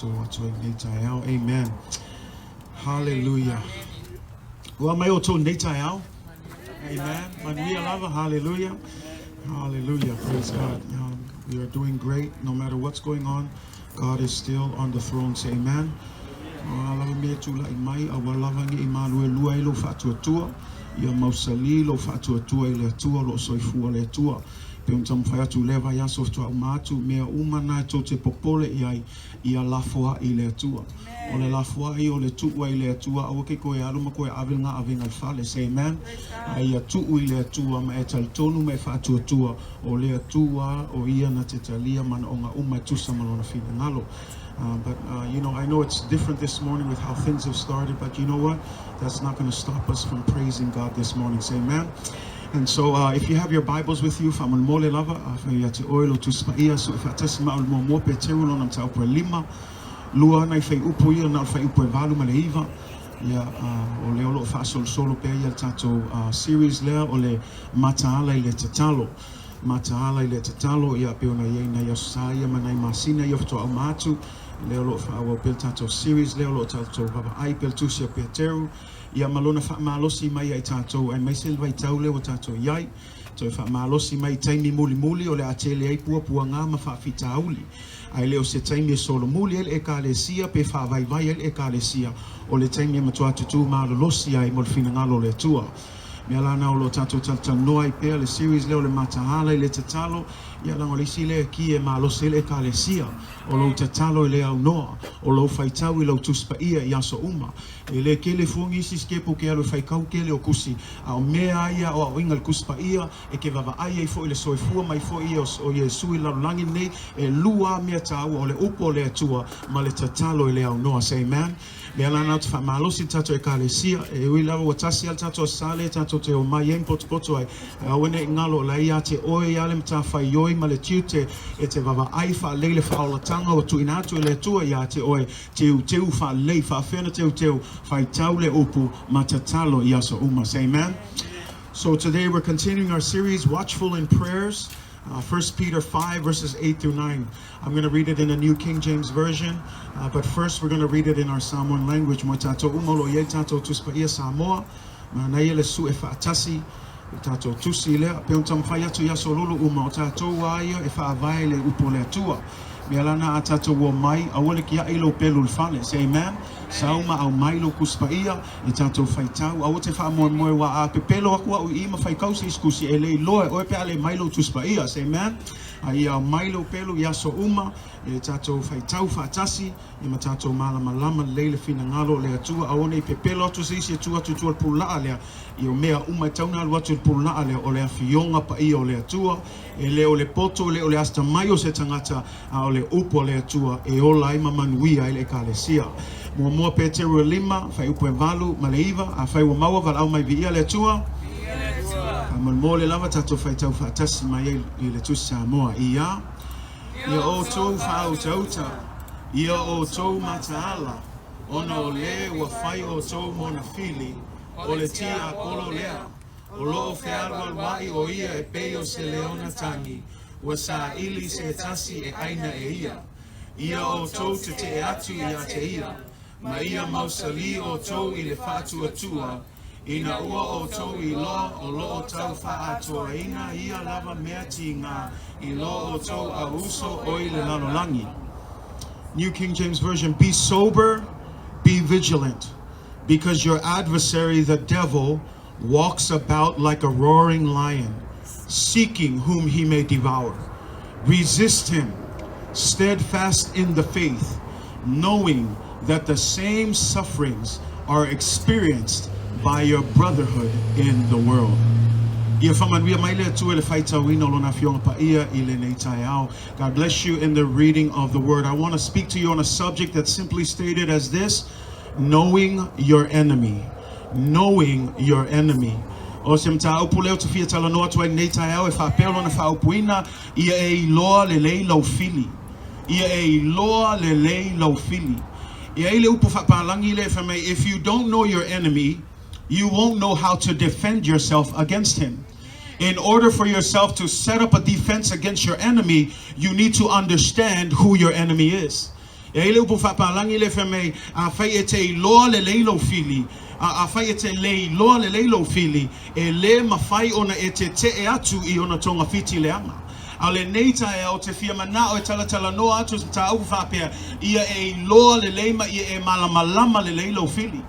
Tatou atu ai nei taeao. Amen. Hallelujah. Ua mai outou nei taeao. Amen. Manuia lava. Hallelujah. Hallelujah. Praise God. We are doing great no matter what's going on. God is still on the throne. Say amen. Ua lava mea tulai mai, a ua lava nei maluelua ai lou faatuatua. Ia mausali lou faatuatua i le Atua, o lo o soifua le Atua. Pe ona taumafai atu i lea vaiaso faatoa uma atu, mea uma na e tou te popole i ai, ia lafoai i le Atua. O le lafoai o le tuu ai i le Atua, aua ke toe alu ma toe ave le avega i le fale. Say amen. A ia tuu i le Atua ma e talitonu ma e faatuatua, o le Atua o ia na te talia manaoga uma e tusa ma lona finagalo. But I know it's different this morning with how things have started, but you know what? That's not going to stop us from praising God this morning. Say amen. And so, if you have your Bibles with you, faamolemole lava, afai ia te oe lo Tusi Paia, sue faatasi ma au le muamua Peteru lona mataupu e lima, lua nai fuaiupu ia na o le fuaiupu e valu ma le iva, ia o lea o lo o faasolosolo pea ia le tatou series lea o le mataala i le tatalo. Mataala i le tatalo, ia pe ona i ai nai aso sa ia ma nai masina ia faatoa uma atu, lea o lo o faaauau pea le tatou series lea o lo o tatou vaavaai pea le tusi a Peteru, ia ma lona faamalosi mai ai tatou, aemaise le vaitau lea ua tatou i ai. Toe faamalosi mai i taimi mulimuli o le a tele ai puapuaga ma faafitauli. Ae le o se taimi e solomuli ai le ekalesia pe faavaivai ai le ekalesia, o le taimi e matua tutū malolosi ai mo le finagalo o le Atua. Mea la na o lo o tatou talatalanoa ai pea le series lea o le mataala i le tatalo, ia leaga o le isi lea ki e malosi ai le ekalesia, o lou tatalo i le aunoa, o lou faitau i lau Tusi Paia i aso uma. E le tele fua nisi sitepu ke alu e faitau tele o tusi, a o mea lava ia aoaoina i le Tusi Paia e te vaavaai ai foi i le soifua mai foi ia o Iesu i le lalolagi lenei, e lua lava mea taua, o le upu o le Atua ma le tatalo i le aunoa. Say amen. Mea la na ou te faamalosi i le tatou ekalesia, e ui lava ua tasi lava le tatou Aso Sa lea tatou te omai ai ma potopoto ai, ae aua ne i galo o la e ia te oe lava le matafaioi ma le tiute e te vaavaai faalelei le faaolataga ua tuuina atu e le Atua ia te oe, teuteu faalelei, faafefea ona teuteu, faitau le upu ma tatalo i aso uma. Say amen. So today we're continuing our series, Watchful in Prayers, 1 Peter 5, verses 8 through 9. I'm going to read it in the New King James Version, but first we're going to read it in our Samoan language. Mo tatou uma o lo o i ai tatou Tusi Paia Samoa, manaia le sue faatasi i tatou tusi lea. Pe ona taumafai atu i aso lolo uma, o tatou a ia e faavae le upu o le Atua. Mea la na a tatou o mai, aua le tiai lou pelu i le fale. Say amen. Sau ma aumai lou Tusi Paia e tatou faitau. Aua te faamoemoe ua a pepelo aku au i i ma faitau se isi tusi e le iloa e oe pe a le mai lou Tusi Paia. Say amen. A ia aumai lou pelu i aso uma e tatou faitau faatasi ia ma tatou malamalama lelei le finagalo o le Atua. Aua ne i pepelo atu se isi e tu atu i tua i le pululaa lea. Ia o mea uma e tatau ona alu atu i le pululaa lea o le afioga paia o le Atua. E le o le poto, e le o le atamai o se tagata, a o le upu a le Atua e ola ai ma manuia ai le ekalesia. Muamua Peteru e lima, fuaiupu e valu ma le iva, afai ua maua valaau mai viia le Atua. Faamolemole lava tatou faitau faatasi mai ai i le Tusi Samoa. Ia, ia outou faautauta, ia outou mataala, ona o le ua fai outou mona fili, o le tiapolo lea, o lo o fealualuai o ia e pei o se leona tagi, ua saili se tasi e ʻaina e ia. Ia outou tetee atu ia te ia, ma ia mausali outou i le faatuatua, ina ua outou iloa o lo o tau faaatoaina ia lava mea tiga i lo outou auuso o i le lalolagi. New King James Version, Be sober, be vigilant, because your adversary, the devil, walks about like a roaring lion, seeking whom he may devour. Resist him, steadfast in the faith, knowing that the same sufferings are experienced by your brotherhood in the world. Ia faamanuia mai le Atua i le faitauina o lona afioga paia i lenei taeao. God bless you in the reading of the word. I want to speak to you on a subject that's simply stated as this: knowing your enemy. Knowing your enemy. O se mataupu lea ou te fia talanoa atu ai lenei taeao e faapea lona faaupuina, ia e iloa lelei lau fili. Ia e iloa lelei lau fili. E ai le upu faapalagi lea e fai mai, if you don't know your enemy, you won't know how to defend yourself against him. In order for yourself to set up a defense against your enemy, you need to understand who your enemy is. E ai le upu faapalagi lea fai mai, Afai e te iloa lelei lou fili, a afai e te le iloa lelei lou fili, e lē mafai ona e teteʻe atu i ona togafiti leaga. A o lenei taeao, ou te fia manao e talatalanoa atu i se mataupu faapea, ia e iloa lelei ma ia e malamalama lelei lou fili.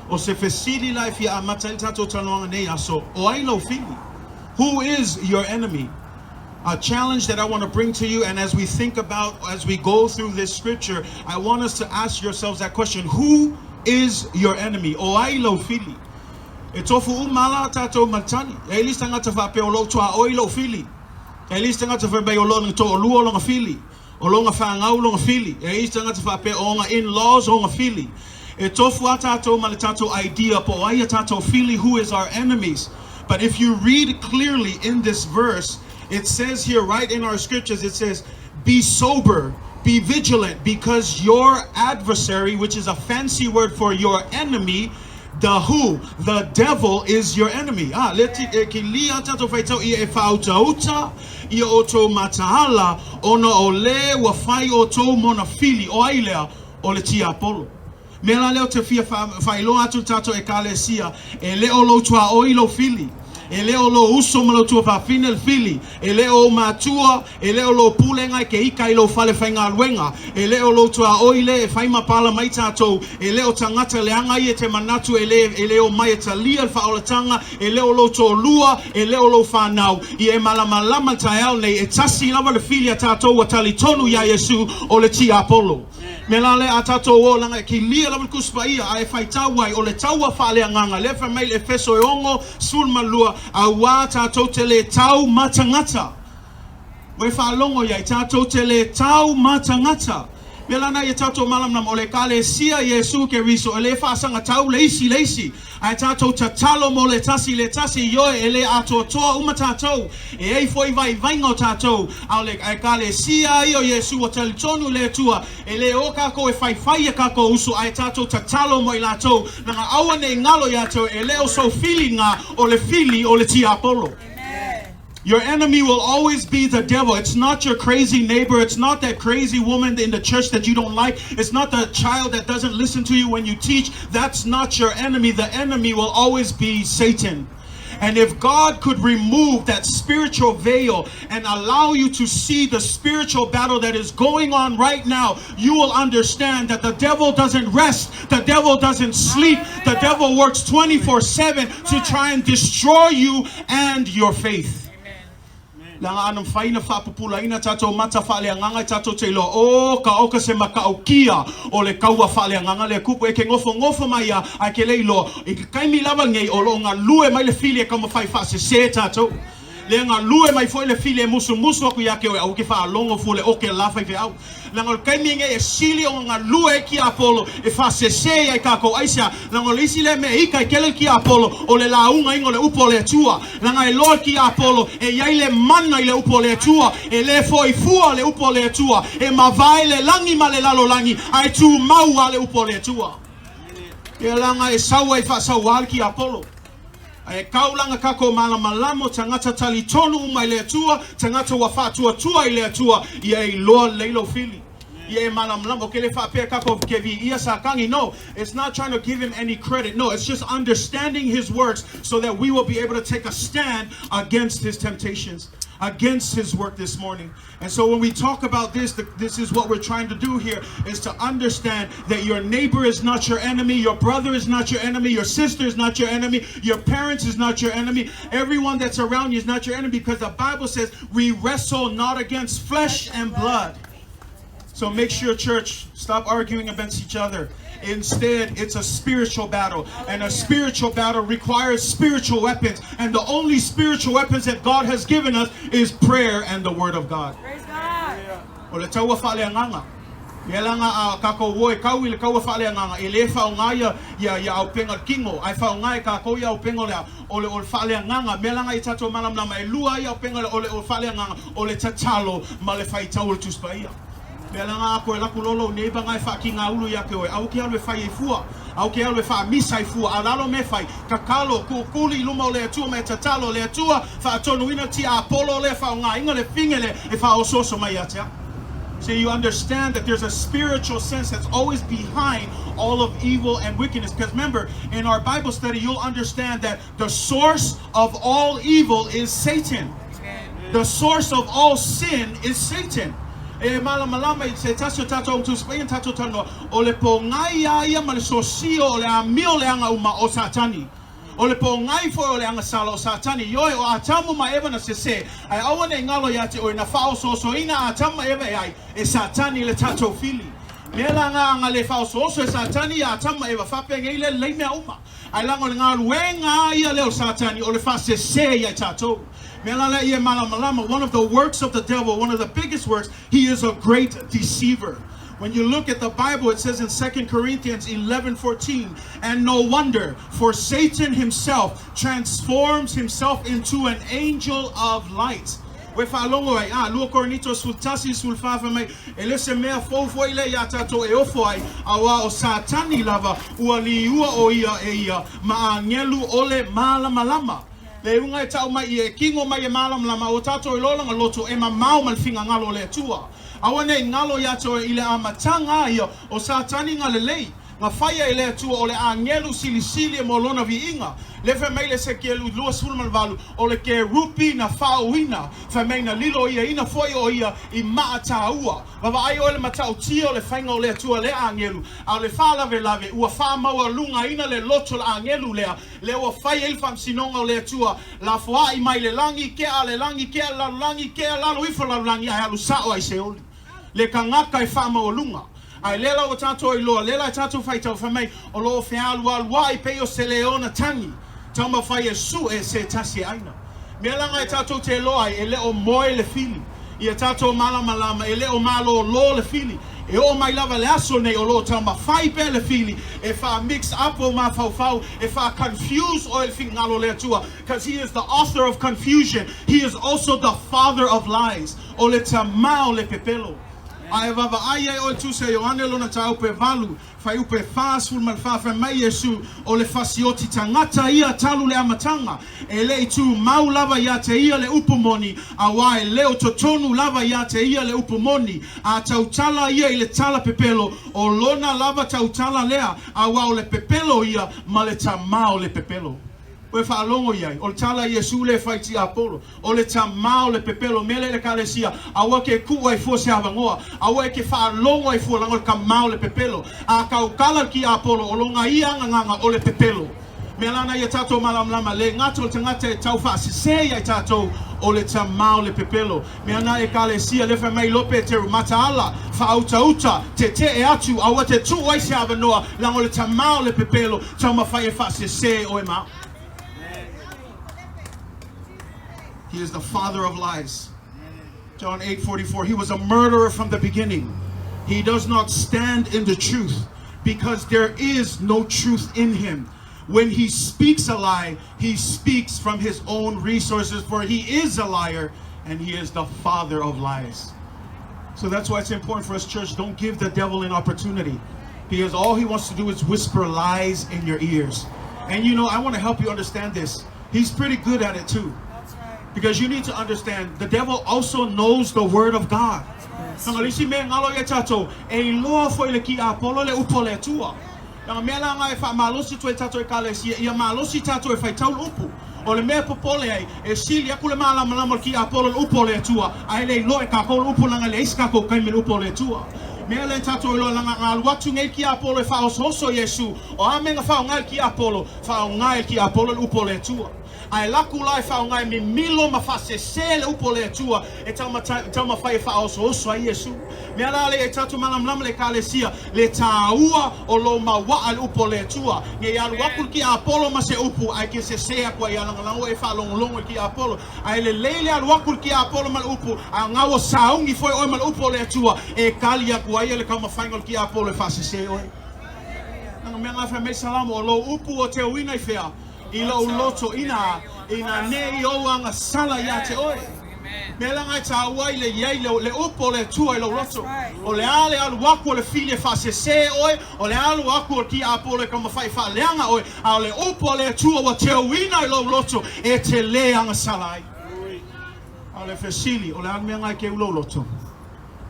O se fesili la e fia amata ai le tatou talanoaga nei aso, o ai lou fili? Who is your enemy? A challenge that I want to bring to you, and as we think about, as we go through this scripture, I want us to ask yourselves that question, who is your enemy? O ai lou fili? E tofu uma la tātou ma le tali. E ai le isi tagata faapea o lou tuaoi lou fili. E ai le isi tagata faapea o lona toalua lona fili. O lona fanau lona fili. E ai isi tagata faapea o ona in-laws ona fili. E tofu a tātou ma le tātou idea po o ai a tātou fili, who is our enemies. But if you read clearly in this verse, it says here right in our scriptures, it says, be sober, be vigilant, because your adversary, which is a fancy word for your enemy, the who? The devil is your enemy. Ah, le ti, e ki li a tātou whaitau ia e whaautauta ia o tō mataala ona o le ua whai o tō mona fili o ai lea o le tiapolo. Mea la lea ou te fia faailoa atu i le tatou Ekalesia, e le o lou tuaoi lou fili, e le o lou uso ma lou tuafafine le fili, e le o ou matua, e le o lou pulega e ke ika i lou fale faigaluega, e le o lou tuaoi le e fai ma pala mai tatou, e le o tagata leaga ia e te manatu e le e le omai e talia le faaolataga, e le o lou toalua, e le o lou fanau. Ia e malamalama le taeao nei, e tasi lava le fili a tatou ua talitonu iā Iesu, o le tiapolo. Mea la lea a tatou o laga e kilia lava le Tusi Paia ae faitau ai o le taua faaleagaga lea fai mai le Efeso e 6, 12, auā tatou te le tau ma tagata. Ua e faalogo i ai, tatou te le tau ma tagata. Mea la na ia tatou malamalama o le Ekalesia Iesu Keriso e le faasagatau le isi i le isi. Ae tatou tatalo mo le tasi i le tasi, ioe, e le atoatoa uma tatou, e ai foi vaivaiga o tatou, a o le Ekalesia ia o Iesu ua talitonu i le Atua, e le o kakou e faifai ia kakou uso, ae tatou tatalo mo i latou, laga aua nei galo ia te oe, e le o sou filiga o le fili o le tiapolo. Your enemy will always be the devil. It's not your crazy neighbor. It's not that crazy woman in the church that you don't like. It's not the child that doesn't listen to you when you teach. That's not your enemy. The enemy will always be Satan. And if God could remove that spiritual veil and allow you to see the spiritual battle that is going on right now, you will understand that the devil doesn't rest, the devil doesn't sleep, the devil works 24/7 to try and destroy you and your faith. Leaga ana mafai na faapupulaina tatou mata faaleagaga i tatou te iloa, o ka oka se makaʻukia o le kaua faaleagaga lea kupu e ke gofogofo mai ia ae ke le iloa i ke kaimi lava nei o loo galue mai le fili e taumafai faasese tatou. Lea galue mai foi le fili e musumusu aku ia te oe aua ke faalogo fua le oke la faifeau. Leaga o le taimi nei e sili ona galue ai tiapolo e faasese ai tatou aisea. Leaga o le isi lea mea e ita ai tele le tiapolo o le laugaina o le upu a le Atua. Leaga e loa le tiapolo e i ai le mana i le upu a le Atua, e le foi fua le upu a le Atua, e mavae le lagi ma le lalolagi ae tumau lava le upu a le Atua. Ia leaga e sau ai faasauā le tiapolo. E kaulana kakou malamalama o tagata talitonu uma i le Atua, tagata ua faatuatua i le Atua, ia e iloa lelei lou fili. Ia e malamalama, ke le faapea kakou ke viia Satani. No, it's not trying to give him any credit. No, it's just understanding his works so that we will be able to take a stand against his temptations, against his work this morning. And so when we talk about this, this is what we're trying to do here, is to understand that your neighbor is not your enemy, your brother is not your enemy, your sister is not your enemy, your parents is not your enemy, everyone that's around you is not your enemy, because the Bible says we wrestle not against flesh and blood. So make sure, church, stop arguing against each other. Instead, it's a spiritual battle. And a spiritual battle requires spiritual weapons. And the only spiritual weapons that God has given us is prayer and the Word of God. Praise God. O le taua faaleagaga. Mea la nga a kakou o e kau i le kaua faaleagaga, e le faaaoga ia ia ia auupega le kino, ae faaaoga e kakou ia auupega o le a o le o le faaleagaga. Mea la nga i tatou malamalama e lua ai auupega o le o le faaleagaga, o le tatalo ma le faitau o le Tusi Paia. Mea la nga ako e laku loa lou neighbor nga e faakigaulu ia te oe, aua ke alu e fai ai fua, aua ke alu e faamisa ai fua, a o lalo mea fai, tatalo, kukuli i luma o le Atua ma e tatalo, le Atua, faatonuina tiapolo lea, faaaogaina le fine lea e faaosooso mai ia te au. So you understand that there's a spiritual sense that's always behind all of evil and wickedness. Because remember, in our Bible study, you'll understand that the source of all evil is Satan. The source of all sin is Satan. E malamalama i se tasi o tatou Tusi Paia na tatou talanoa, o le pōgai a ia ma le sosia o le amio leaga uma o Satani. O le pōgai foi o le agasala o Satani, ioe, o Atamu ma Eva na sesē, ae aua ne i galo iā te oe, na faaosoosoina Atamu ma Eva e ai, e Satani le tatou fili. Mea la nga aga le faaosooso e Satani iā Atamu ma Eva, faapenei le lelei mea uma. Ae laga o le galuega a ia lea o Satani o le faasesē iā i tatou. Mea la lea ia e malamalama, one of the works of the devil, one of the biggest works, he is a great deceiver. When you look at the Bible, it says in 2 Corinthians 11:14, and no wonder, for Satan himself transforms himself into an angel of light. Ua e faalogo ai, a, 2 Korinito 11, 14 fai mai, e le o se mea fou foi lea iā tatou e ofo ai, auā o Satani lava ua liua ʻo ia e ia ma āgelu o le mālamalama. Le iuga e tau mai ia e kino mai e mālamalama ua tatou iloa lona loto e mamao ma le finagalo o le Atua. Aua ne i galo iā te oe i le amataga a ia o Satani nga lelei, nga faia e le Atua o le agelu silisili e mo lona viiga. Le fai mai le Esekielu 28, o le kerupi na faaoina, fai mai na lilo ia ina foi o ia i maa tāua. Vaavaai oe le matautia o le faiga o le Atua lea agelu, a o le faalavelave ua faamaualugaina le loto o le agelu lea, Lea ua fai ai le faamasinoga o le Atua, lafoai mai le lagi, kea le lagi, kea le lalolagi, kea lalo ifo le lalolagi, ae alu sao ai Seoli. Le tagata e faamaualuga. Ae lea la ua tatou iloa, lea la e tatou faitau, fai mai, o lo o fealualuai pei o se leona tagi, taumafai e sue se tasi e aina. Mea laga e tatou te iloa ai, e le o moe le fili. Ia tatou malamalama, e le o malōlō le fili. E oo mai lava le aso nei o lo o taumafai pea le fili e faa-mix up ou mafaufau, e faa-confuse oe i le finagalo o le Atua, cause he is the author of confusion, he is also the father of lies. O le tamā o le pepelo. A e vaavaai ai oe Tusi a Ioane lona mataupu e valu, Fuaiupu e 44, fai mai Iesu, O le fasioti tagata ia talu le amataga, e le i tumau lava iā te ia le upu moni, auā e le o totonu lava iā te ia le upu moni, a tautala ia i le tala pepelo, o lona lava tautala lea, auā o le pepelo ia ma le tamā o le pepelo. Ua e faalogo i ai, o le tala a Iesu lea e fai tiapolo, o le tamā o le pepelo, mea lea i le Ekalesia, aua ke kuʻu ai fua se avanoa, aua e ke faalogo ai fua laga o le tamā o le pepelo. A tautala le tiapolo, o lona ia agagaga o le pepelo. Mea lana ia tatou malamalama, le gata o le tagata e tau faasese ia i tatou, o le tamā o le pepelo. Mea na Ekalesia, lea fai mai loa Peteru, mataala, faautauta, tetee atu, aua te tuu ai se avanoa, laga o le tamā o le pepelo, taumafai e faasese oe ma au. He is the father of lies. John 8:44 He was a murderer from the beginning. He does not stand in the truth because there is no truth in him. When he speaks a lie, he speaks from his own resources, for he is a liar and he is the father of lies. So that's why it's important for us, church, don't give the devil an opportunity because all he wants to do is whisper lies in your ears. And you know, I want to help you understand this. He's pretty good at it too. Because you need to understand the devil also knows the word of God. Leaga o le isi mea e galo ia tatou, e iloa foi le tiapolo le upu a le Atua. Leaga mea la nga e faamalosi atu ai tatou Ekalesia, ia malosi tatou e faitau le upu. O le mea e popole ai, e sili aku le malamalama o le tiapolo i le upu o le Atua, ae le iloa e kakou le upu leaga e leai se kakou taimi i le upu o le Atua. Mea lea tatou iloa leaga na alu atu nei le tiapolo e faaosooso Iesu, o a mea na faaaoga e le tiapolo? Faaaoga e le tiapolo le upu o le Atua. Ae laku la e faaaoga e mimilo ma faasese le upu o le Atua e taumafai e faaosooso ai Iesu. Mea la lea e tatou malamalama le Ekalesia, le tāua o lou mauaa i le upu o le Atua. Nei alu aku le tiapolo ma se upu ae ke sese aku ai lagalago e faalogologo i le tiapolo. Ae lelei le alu aku le tiapolo ma le upu, a na ua sauni foi oe ma le upu o le Atua e kali aku ai le taumafaiga o le tiapolo e faasese oe. Leaga mea nga fai mai Salamo, o lou upu ua teuina i fea? I lou loto ina, ina ne i ou agasala iā te oe. Mea laga e tāua ai le i ai le, le upu o le Atua i lou loto. O le a le alu aku o le fili e faasese oe, o le alu aku o le tiapolo e taumafai e faaleaga oe, a o le upu a le Atua ua teuina i lou loto e te lē agasala ai. A o le fesili, o le a le mea nga e keu i lou loto?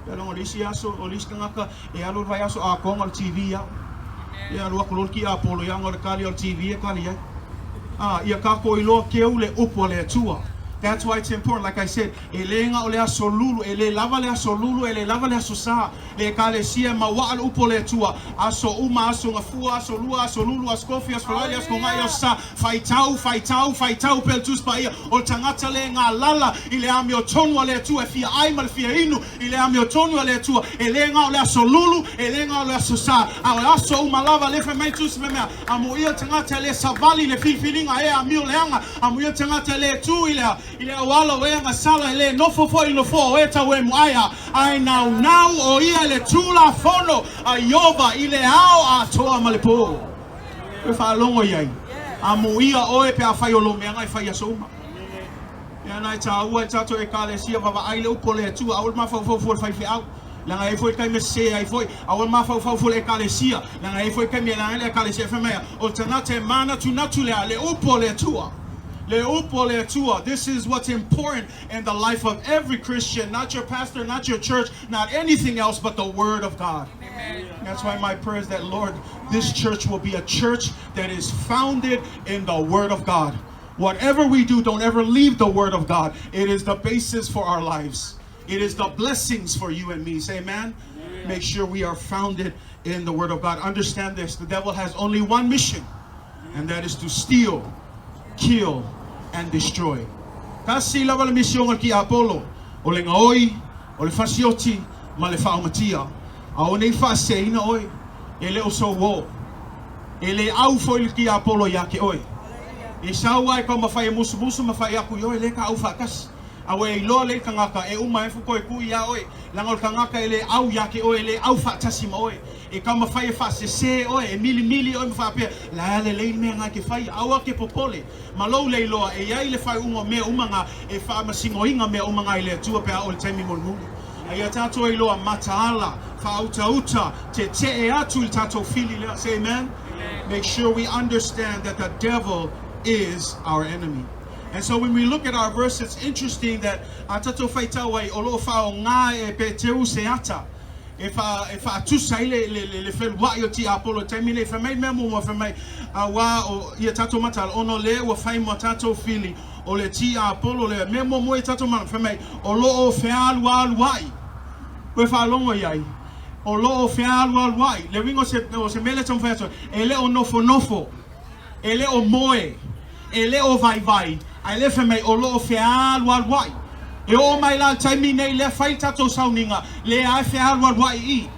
Ia leaga o le isi aso, o le isi tagata e alu i le vaiaso atoa na o le TV lava. Ia alu atu loa le tiapolo ia na o le kali o le TV e kali ai. A, ia tatou iloa keu le upu a le Atua. That's why it's important, like I said, e le na o le aso lulu, e le lava le aso lulu, e le lava le aso sa. Le Ekalesia e mauaa le upu o le Atua, aso uma, aso gafua, aso lua, aso lulu, aso kofi, aso falaoli, aso togai, aso sa, faitau, faitau, faitau pea le Tusi Paia o le tagata le galala i le amiotonu a le Atua e fia ai ma le fia inu i le amiotonu a le Atua, e le na o le aso lulu, e le na o le aso sa, a o aso uma lava. Le fai mai le Tusi mea, amuia le tagata e le savali i le filifiliga e amio leaga, amuia le tagata e le tu i le I le auala o e agasala, e le nofo foi i nofoa o e tauemu aea, a e naunau o ia i le Tulafono a Ieova i le ao atoa ma le pō. Koe faalogo i ai, amuia oe pe afai o lou meaga e fai aso uma. Mea na e tāua e tātou Ekalesia, vavaai le upu o le Atua, aua le mafaufau fua i le faifeau, leaga e i ai foi le taimi e sese ai foi, aua le mafaufau fua i le Ekalesia, leaga e i ai foi taimi e leaga ai le Ekalesia. E fai mai, o le tagata e mānatunatu le, le upu o le Atua. Le upu o le Atua. This is what's important in the life of every Christian, not your pastor, not your church, not anything else, but the Word of God. Amen. That's why my prayer is that, Lord, this church will be a church that is founded in the Word of God. Whatever we do, don't ever leave the Word of God. It is the basis for our lives. It is the blessings for you and me. Say amen. Yeah. Make sure we are founded in the Word of God. Understand this. The devil has only one mission, and that is to steal, kill, and destroy. Tasi lava le misioga ki Apollo, o le gaoi, o le fasioti, ma le faaumatia. A o nei faaseseina oe, e le o sou uo. E le au foi le tiapolo ia te oe. E sau lava e taumafai e musumusu ma fai atu i oe, le ta au faatasi. A ua e iloa lea i le tagata, e uma ifo toe tui iā oe, leaga o le tagata e le au ia te oe, e le au faatasi ma oe. E taumafai e faasese oe, e milimili oe ma faapea, La e lelei le mea na e te faia, aua ke popole. Ma lou le iloa, e i ai le faaiuga o mea uma na, e faamasinoina mea uma na i le Atua pe a oo i le taimi mulimuli. A ia tatou iloa, mataala, faautauta, tetee atu i le tatou fili lea. Say amen. Make sure we understand that the devil is our enemy. And so when we look at our verse, it's interesting that a tatou faitau ai, o lo o faaaoga e Peteru se ata e wha, e whaatusa ai le, le, le, le feluai o tiapolo i taimi nei. Fai mai mea muamua, fai mai, auā o ia tatou mataala, ona o lea ua fai mo tatou fili o le tiapolo lea. Mea muamua ia tatou mataala, fai mai, o lo o fealualuai. Koe faalogo i ai, o lo o fealualuai. Le uiga o se, o se mea lea e taumafai atu ai, e le o nofonofo, e le o moe, e le o vaivai, ae le fai mai o lo o fealualuai. E oo mai la i le taimi nei lea fai le tatou sauniga, lea e fealualuai i i.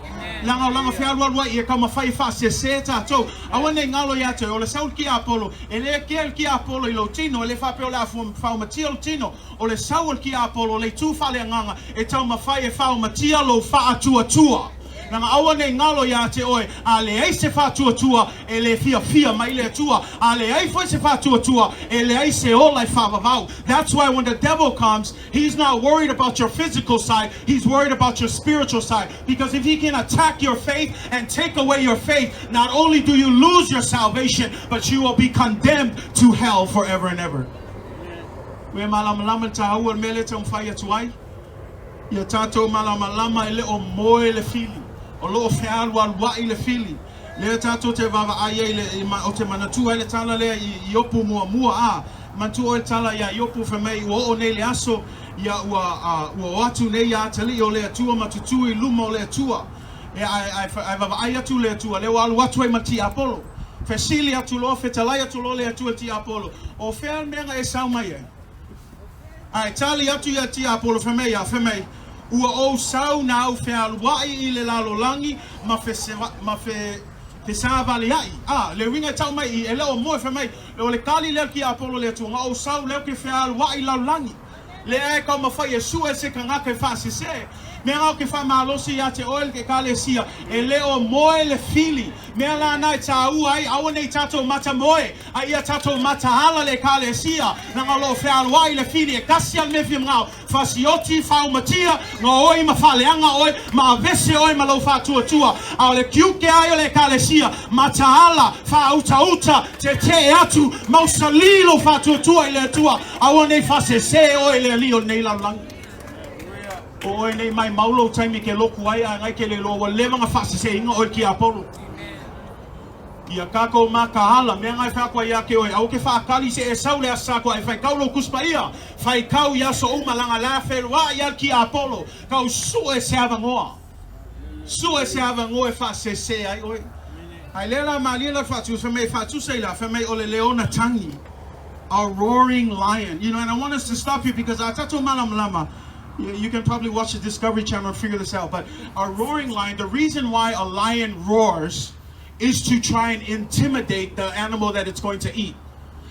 Leaga o lana fealualuai e taumafai e faasese tatou. Aua ne i galo ia te oe, o le sau le tiapolo, e le kea le tiapolo i lou tino, e le faapea o le a faaumatia lou tino. O le sau o le tiapolo, o le itu faaleagaga, e taumafai e faaumatia lou faatuatua. Leaga aua ne i galo ia te oe, a leai se faatuatua, e le fiafia mai le Atua. A leai foi se faatuatua, e leai se ola e faavavau. That's why when the devil comes, he's not worried about your physical side, he's worried about your spiritual side. Because if he can attack your faith and take away your faith, not only do you lose your salvation, but you will be condemned to hell forever and ever. Ua malamalama le tāua o le mea lea e taumafai atu ai. Ia tatou malamalama e le o moe le fili, o lo o fealualuai le fili. Lea tatou te vaavaai ai le, o te manatua ai le tala lea i Iopu muamua, a, manatua oe le tala iā Iopu fai mai ua oo nei le aso, ia ua, a, ua o atu nei ia atalii o le Atua ma tutū i luma o le Atua. E, ae, ae, ae vaavaai atu le Atua, lea ua alu atu ai ma le tiapolo. Fesili atu loa, fetalai atu loa le Atua i le tiapolo, O fea le mea na e sau mai ai? Ae tali atu ia tiapolo fai mai ia, fai mai, Ua ou sau na au fealuai i le lalolagi ma ma fesavaleai. A, le uiga e tau mai i, e le o moe, fai mai, o le tali lea o le tiapolo le Atua, na ou sau lea ou te fealuai i lalolagi. Lea e taumafai e sue se tagata e faasese. Mea la ou te faamalosi ia te oe le Ekalesia, e le o moe le fili. Mea la na e tāua ai, aua ne i tatou mata moe, a ia tatou mataala le Ekalesia, leaga o lo o fealuai le fili e tasi a le mea fia manao, fasioti, faaumatia, gaoi ma faaleaga oe, ma avese oe ma lou faatuatua. A o le tiute ai o le Ekalesia, mataala, faautauta, tetee atu, mausali lou faatuatua i le Atua, aua ne i faasese oe i le alii o lenei lalolagi. O oe nei maimau lou taimi e te loku ai ae ngai ke le iloa ua leva ona faaseseina oe e le tiapolo. Ia tatou mataala, mea na e fai atu ai ia te oe, aua te faatali se e sau le Aso Sa toa e faitau lou Tusi Paia, faitau i aso uma leaga la feloai a le tiapolo, tau sue se avanoa. Sue se avanoa e faasese ai oe. Ae lea la malie la le faatusa, fai mai e faatusa i le a? Fai mai o le leona tagi, a roaring lion. You know, and I want us to stop here because a tatou malamalama, you can probably watch the Discovery Channel and figure this out, but a roaring lion, the reason why a lion roars is to try and intimidate the animal that it's going to eat.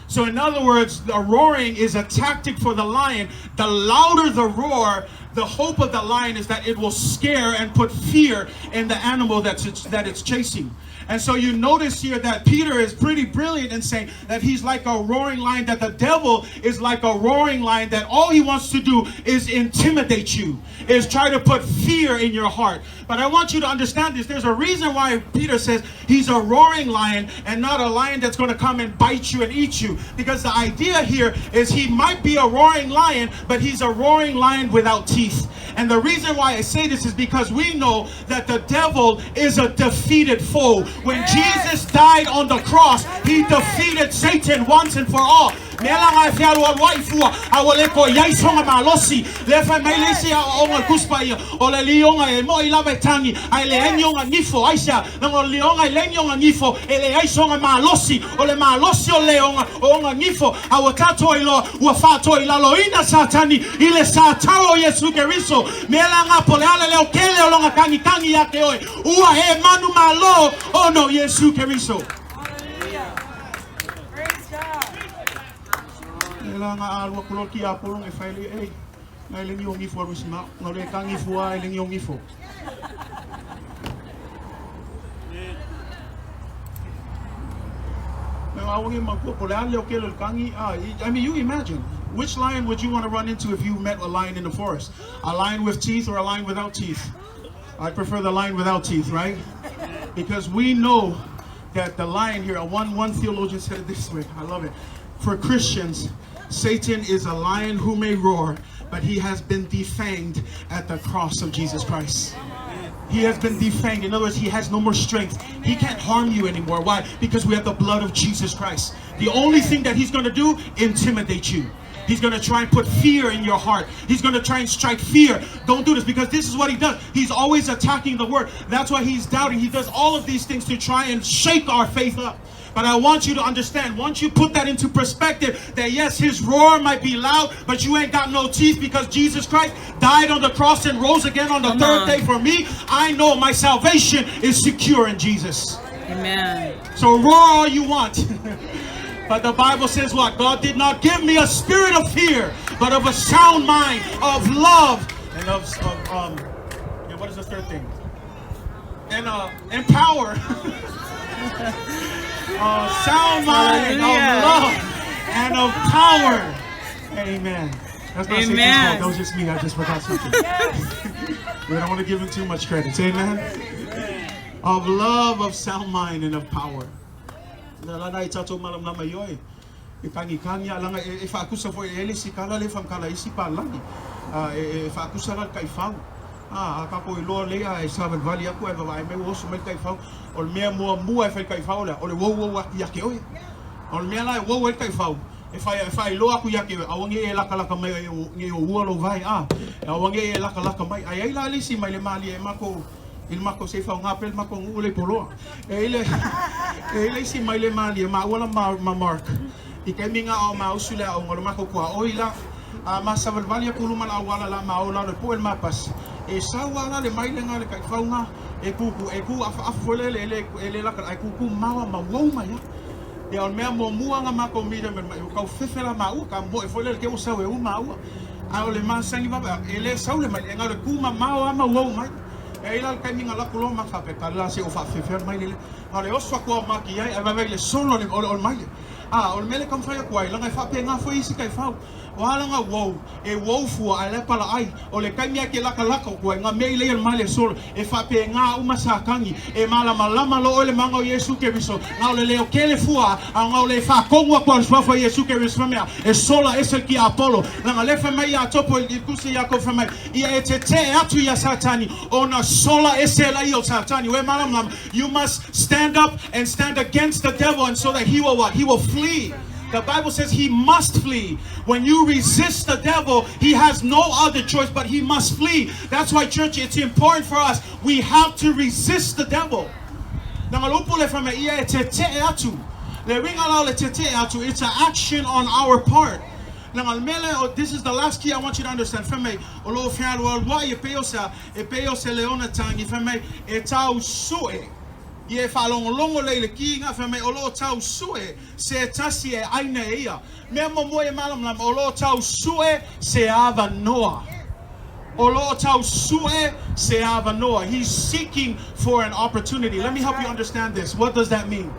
So in other words, the roaring is a tactic for the lion. The louder the roar, the hope of the lion is that it will scare and put fear in the animal that it's chasing. And so you notice here that Peter is pretty brilliant in saying that he's like a roaring lion, that the devil is like a roaring lion, that all he wants to do is intimidate you, is try to put fear in your heart. But I want you to understand this. There's a reason why Peter says he's a roaring lion and not a lion that's going to come and bite you and eat you. Because the idea here is he might be a roaring lion, but he's a roaring lion without teeth. And the reason why I say this is because we know that the devil is a defeated foe. When Jesus died on the cross, he defeated Satan once and for all. Mea la ngai fealualuai fua, a ua le toe i ai sona malosi. Lea fai mai le isi aoaoga o le Tusi Paia, o le lioga e mo'i lava e tagi, a e leai ni ona gifo. Aisea? Leaga o le lioga e leai ni ona gifo, e leai sona malosi. O le malosi o le leoga, o ona gifo. A ua tatou iloa, ua faatoilaloina Satani i le satao o Iesu Keriso. Mea la nga po le a le leo kele o lona tagitagi ia te oe, ua e manumalo ona o Iesu Keriso. Mea la nga alua kulo ki apolo nge fai le ei, ngai le ngi gifo alu sima, nga le ka gifo a le ngi gifo. I mean, you imagine, which lion would you want to run into if you met a lion in the forest? A lion with teeth or a lion without teeth? I prefer the lion without teeth, right? Because we know that the lion here, one theologian said it this way, I love it. For Christians, Satan is a lion who may roar, but he has been defanged at the cross of Jesus Christ. He has been defanged. In other words, he has no more strength. He can't harm you anymore. Why? Because we have the blood of Jesus Christ. The only thing that he's going to do, intimidate you. He's going to try and put fear in your heart. He's going to try and strike fear. Don't do this, because this is what he does. He's always attacking the word. That's why he's doubting. He does all of these things to try and shake our faith up. But I want you to understand, once you put that into perspective, that yes, his roar might be loud, but you ain't got no teeth, because Jesus Christ died on the cross and rose again on the Come third on. day for me. I know my salvation is secure in Jesus. Amen. So roar all you want. But the Bible says what? God did not give me a spirit of fear, but of a sound mind, of love, and of and what is the third thing? And power. Sound mind, of Hallelujah. love, and of power. Amen. That's not Satan's Amen. fault. That was just me. I just forgot something. We don't want to give him too much credit. Amen. Of love, of sound mind, and of power. Na la nai tatou malamalama i oe. E kagikangi a langa e whaakusa fo e ele si kala le whamkala isi pa langi. E whaakusa la kai whau. A kako i loa lea e sawan vali aku e vava e meu oso mai kai whau. O le mea mua mua e whai kai whau lea. O le wau wau aku ia ke oe. O le mea la e wau e kai whau. E whai loa aku ia ke oe. Awange e laka laka mai e o, nge o ua lo vai. Awange e laka laka mai. Ai ai la lisi mai le mali e mako. I le mako se whau ngā pele mako ngu ule poloa. E ile isi mai le mali e ma uala ma Mark. I ke minga o ma usule au ngolo mako kua oi la. A ma savalvali a kulu mana awala la ma ola le po el mapas. E sawa la le mai le ngā le kai whau ngā. E kuku, e ku afa afa fole le ele, ele laka, ai kuku mawa ma wau mai a. E o mea mua mua ngā mako mira me mai, o kau fefe la ma ua, ka mo e fole le ke o sau e u ma ua. A o le masangi baba, e le sau le mai, e ngā le ku ma mawa ma wau mai. E ila le kaiminga laku loa ma whape, ka la se o wha fefe mai le le. A le oso kua maki ai, ai vai le solo le ole ole mai le. A, o le mea lea e taumafai atu ai, leaga e faapena foi isi taifau. O a lana uou, e uou fua ae la e palaai. O le taimi lava e te latalata atu ai, na mei lea i le male solo. E faapena uma Satani, e malamalama loa oe i le mana o Iesu Keriso, na o le leo tele fua, a na o le faatonu atu lava o le Suafa o Iesu Keriso fai mai, e sola ese le tiapolo. Leaga lea fai mai Iakopo i le tusi a Iakopo fai mai, Ia e tetee atu iā Satani, ona sola ese laia o Satani. Ua e malamalama? You must stand up and stand against the devil and so that he will what? He will flee. The Bible says he must flee. When you resist the devil, he has no other choice but he must flee. That's why, church, it's important for us. We have to resist the devil. Leaga le upu lea fai mai, ia e tetee atu. Le uiga la o le tetee atu, it's an action on our part. Leaga le mea lea, oh, this is the last key I want you to understand. Fai mai, o lo o fealualuai e pei o se a, e pei o se leona tagi, fai mai, e tau sue. Ia e faalogologo lelei i le kiga, fai mai, o lo o tau sue se tasi e aina e ia. Mea muamua ia malamalama, o lo o tau sue se avanoa. O lo o tau sue se avanoa. He's seeking for an opportunity. Let me help you understand this. What does that mean?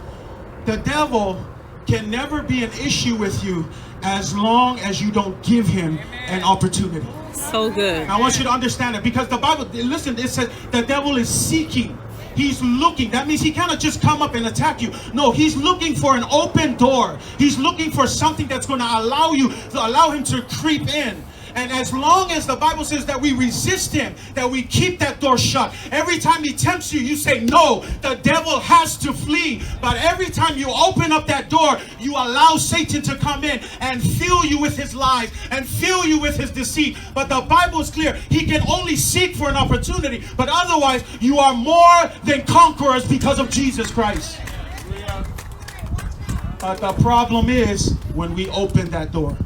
The devil can never be an issue with you as long as you don't give him an opportunity. So good. I want you to understand it because the Bible, listen, it says the devil is seeking. He's looking. That means he cannot just come up and attack you. No, he's looking for an open door. He's looking for something that's going to allow you to allow him to creep in. And as long as the Bible says that we resist him, that we keep that door shut, every time he tempts you, you say, No, the devil has to flee. But every time you open up that door, you allow Satan to come in and fill you with his lies and fill you with his deceit. But the Bible is clear. He can only seek for an opportunity. But otherwise, you are more than conquerors because of Jesus Christ. But the problem is when we open that door.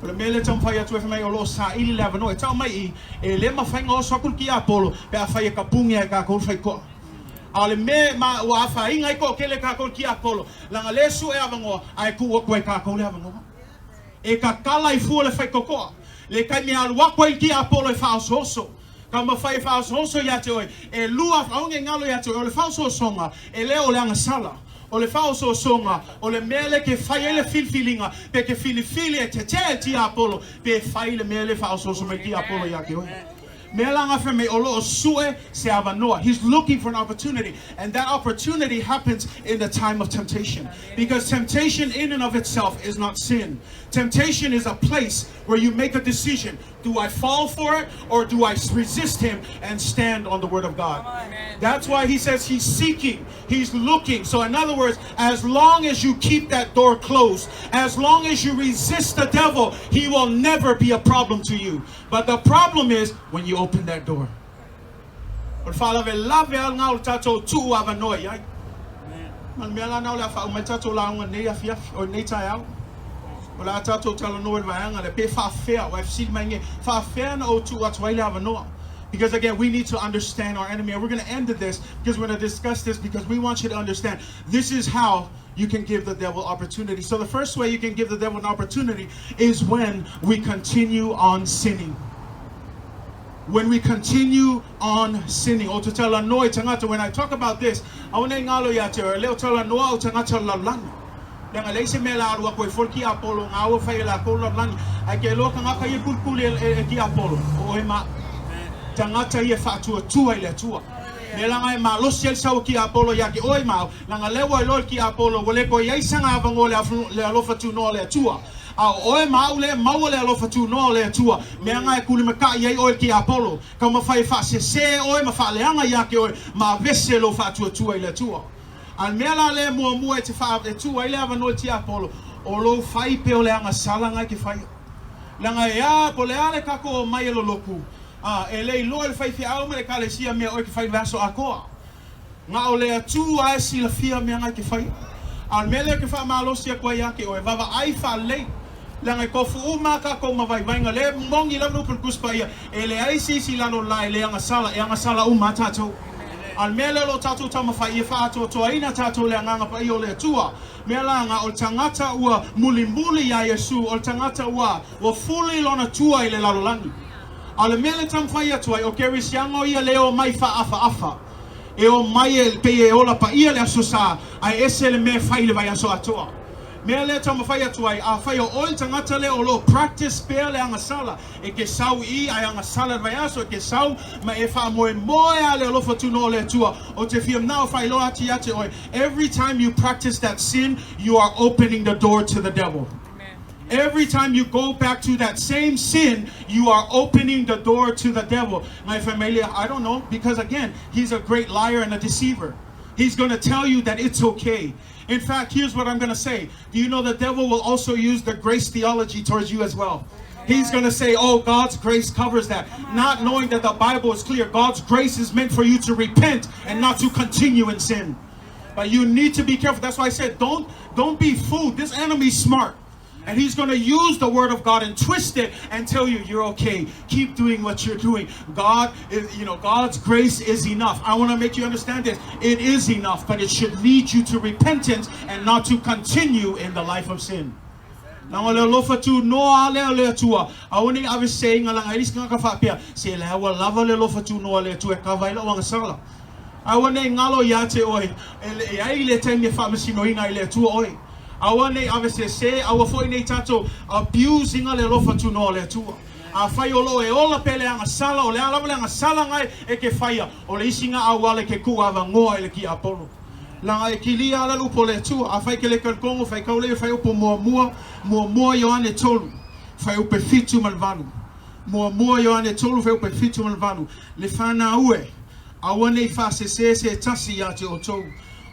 O le mea lea e taumafai atu ai fai mai o lo o saili le avanoa e tau mai i e le mafai ona oso atu le tiapolo pe afai e tapuni lava e tatou le faitotoa. A o le mea ma ua afaina ai toatele e tatou le tiapolo, leaga lea e sue avanoa ae tuu atu ai e tatou le avanoa. E tatala ai fua le faitotoa, le taimi e alu atu ai le tiapolo e faaosooso. Taumafai e faaosooso ia te oe, e lua aoga e galo ia te oe, o le faaosoosoga e le o le agasala. O le faaosoosoga o le mea lea ke fai ai le filifiliga, pe ke filifili e tetee le tiapolo, pe fai le mea lea e faaosooso mai le tiapolo ia te oe. Mea la nga fai mai o lo o sue se avanoa. He's looking for an opportunity and that opportunity happens in the time of temptation because temptation in and of itself is not sin. Temptation is a place where you make a decision. Do I fall for it or do I resist him and stand on the word of God? That's why he says he's seeking, he's looking. So, in other words, as long as you keep that door closed, as long as you resist the devil, he will never be a problem to you. But the problem is when you open that door. O le faalavelave lava lena o le tatou tuu avanoa i ai. Ma le mea la lena o le a faauma ai le tatou lauga nei afiafi, o lenei taeao. O le a tatou talanoa i le vaega lea, pe faafefea, ua e fesili mai nei, faafefea ona ou tuu atu ai le avanoa? Because again, we need to understand our enemy. And we're going to end this because we're going to discuss this because we want you to understand this is how you can give the devil opportunity. So the first way you can give the devil an opportunity is when we continue on sinning. When we continue on sinning. Ou te talanoa i tagata, when I talk about this, aua nei galo ia te oe, e le o talanoa au tagata o le lalolagi. Leaga leai se mea la alu aku ai fua le tiapolo, ngā ua fai e lakou le lalolagi. Ae ke iloa tagata ia kulikuli e, e tiapolo, o oe ma au. Tagata ia e faatuatua i le Atua. Mea langa e malosi ai le sau o tiapolo ia te oe ma au, leaga lea ua iloa e le tiapolo ua le toe i ai sana avanoa le, le alofa tunoa o le Atua. A o oe ma au lea e maua le alofa tunoa o le Atua, mea nga e kulimataʻi ai oe i le tiapolo, taumafai e faasese oe ma faaleaga ia te oe ma avese lou faatuatua i le Atua. A le mea la lea e muamua e te faa, e tuu ai le avanoa i le tiapolo, o lou fai pea o le agasala nga e te faia. Leaga e a, po o le a le tatou omai e loloku, a e le iloa e le faifeau ma le ekalesia mea oe e te fai i le vaiaso atoa. Na o le Atua e silafia mea nga e te faia. A o le mea lea ou te faamalosi atu ai ia te oe, vaavaai faalelei, leaga e tofu uma a tatou ma vaivaiga. Le moni lava le upu i le Tusi Paia, e leai se isi i lalo la e le agasala, e agasala uma a tatou. A o le mea lea o lo o tatou taumafai ia faaatoatoaina tatou i le Agaga Paia o le Atua, mea la nga o le tagata ua mulimuli iā Iesu, o le tagata ua, ua fuli lona tua i le lalolagi. A o le mea lea e taumafai atu ai, o kerisiano ia le omai faaafaafa. E omai e pei e ola paia le Aso Sa, ae ese le mea e fai i le vaiaso atoa. Mea lea e taumafai atu ai, afai o oe le tagata lea o lo o practice pea le agasala, e ke sau i i ae agasala i le vaiaso, e ke sau ma e faamoemoe lava i le alofa tunoa o le Atua, ou te fia manao e faailoa atu ia te oe, every time you practice that sin, you are opening the door to the devil. Every time you go back to that same sin, you are opening the door to the devil. My family, I don't know, because again, he's a great liar and a deceiver. He's going to tell you that it's okay. In fact, here's what I'm going to say. Do you know the devil will also use the grace theology towards you as well? He's going to say, oh, God's grace covers that. Not knowing that the Bible is clear. God's grace is meant for you to repent and not to continue in sin. But you need to be careful. That's why I said, don't be fooled. This enemy's smart. And he's going to use the word of God and twist it and tell you you're okay. Keep doing what you're doing. God is, you know, God's grace is enough. I want to make you understand this. It is enough, but it should lead you to repentance and not to continue in the life of sin. Leaga o le alofa tunoa lea o le Atua, aua ne i aveseseina leaga e i ai isi tagata faapea, se lea ua lava le alofa tunoa o le Atua e kava ai lau agasala. Aua ne i galo ia te oe, e i ai le taimi e faamasinoina ai le Atua oe. Aua ne i avesese, aua foi ne i tatou abuse ina le alofa tunoa o le Atua. Afai o lo o e ola pea le agasala, o le a lava le agasala na e ke faia, o le isi na auala e ke tuu avanoa i le tiapolo. Leaga e kilia ala le upu o le Atua, afai e ke le talitogo, faitau lea i le fuaiupu muamua, muamua Ioane tolu, fuaiupu 7 ma le 8. Muamua Ioane tolu, fuaiupu 7 ma le 8. Le fanau e, aua ne i faasese se tasi ia te outou,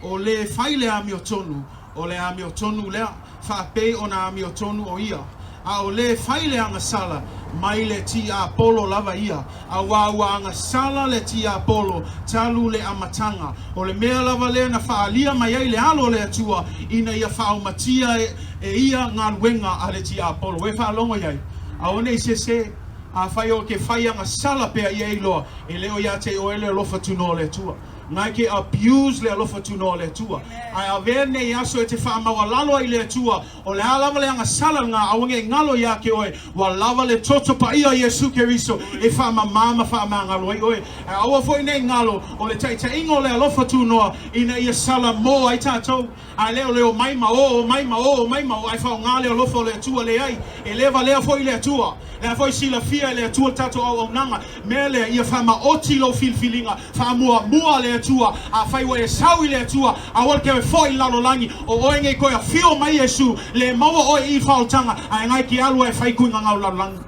o le fai le amiotonu, o le amiotonu lea, faapei ona amiotonu o ia. A o le fai le agasala, mai le tiapolo lava ia, auā ua agasala le tiapolo talu le amataga. O le mea lava lea na faaalia mai ai le Alo o le Atua, ina ia faaumatia e ia galuega a le tiapolo. Ua e faalogo i ai? Aua ne i sese, afai o ke fai agasala pea ia e iloa, e le o ia te oe le alofa tunoa o le Atua. Na e ke abuse le alofa tunoa o le Atua. Ae avea lenei aso e te faamaualalo ai i le Atua, o le a lava le agasala lena, aua ne i galo ia te oe, ua lava le toto paia o Iesu Keriso e faamama ma faamagalo ai oe. Ae aua foi ne i galo, o le taitaiga o le alofa tunoa ina ia salamo ai tatou. Ae le o le omai ma o, omai ma o, omai ma o, ae faaaoga le alofa o le Atua. Leai, e le valea foi le Atua. Lea foi silafia e le Atua le tatou auaunaga. Mea lea, ia faamaoti lou filifiliga, faamuamua le Atua. Afai ua e sau i le Atua, aua le toe foi i le lalolagi, o oe nei toe afio mai Iesu, le maua oe i i faaolataga, ae na e ke alu ae fai tuiga o le lalolagi.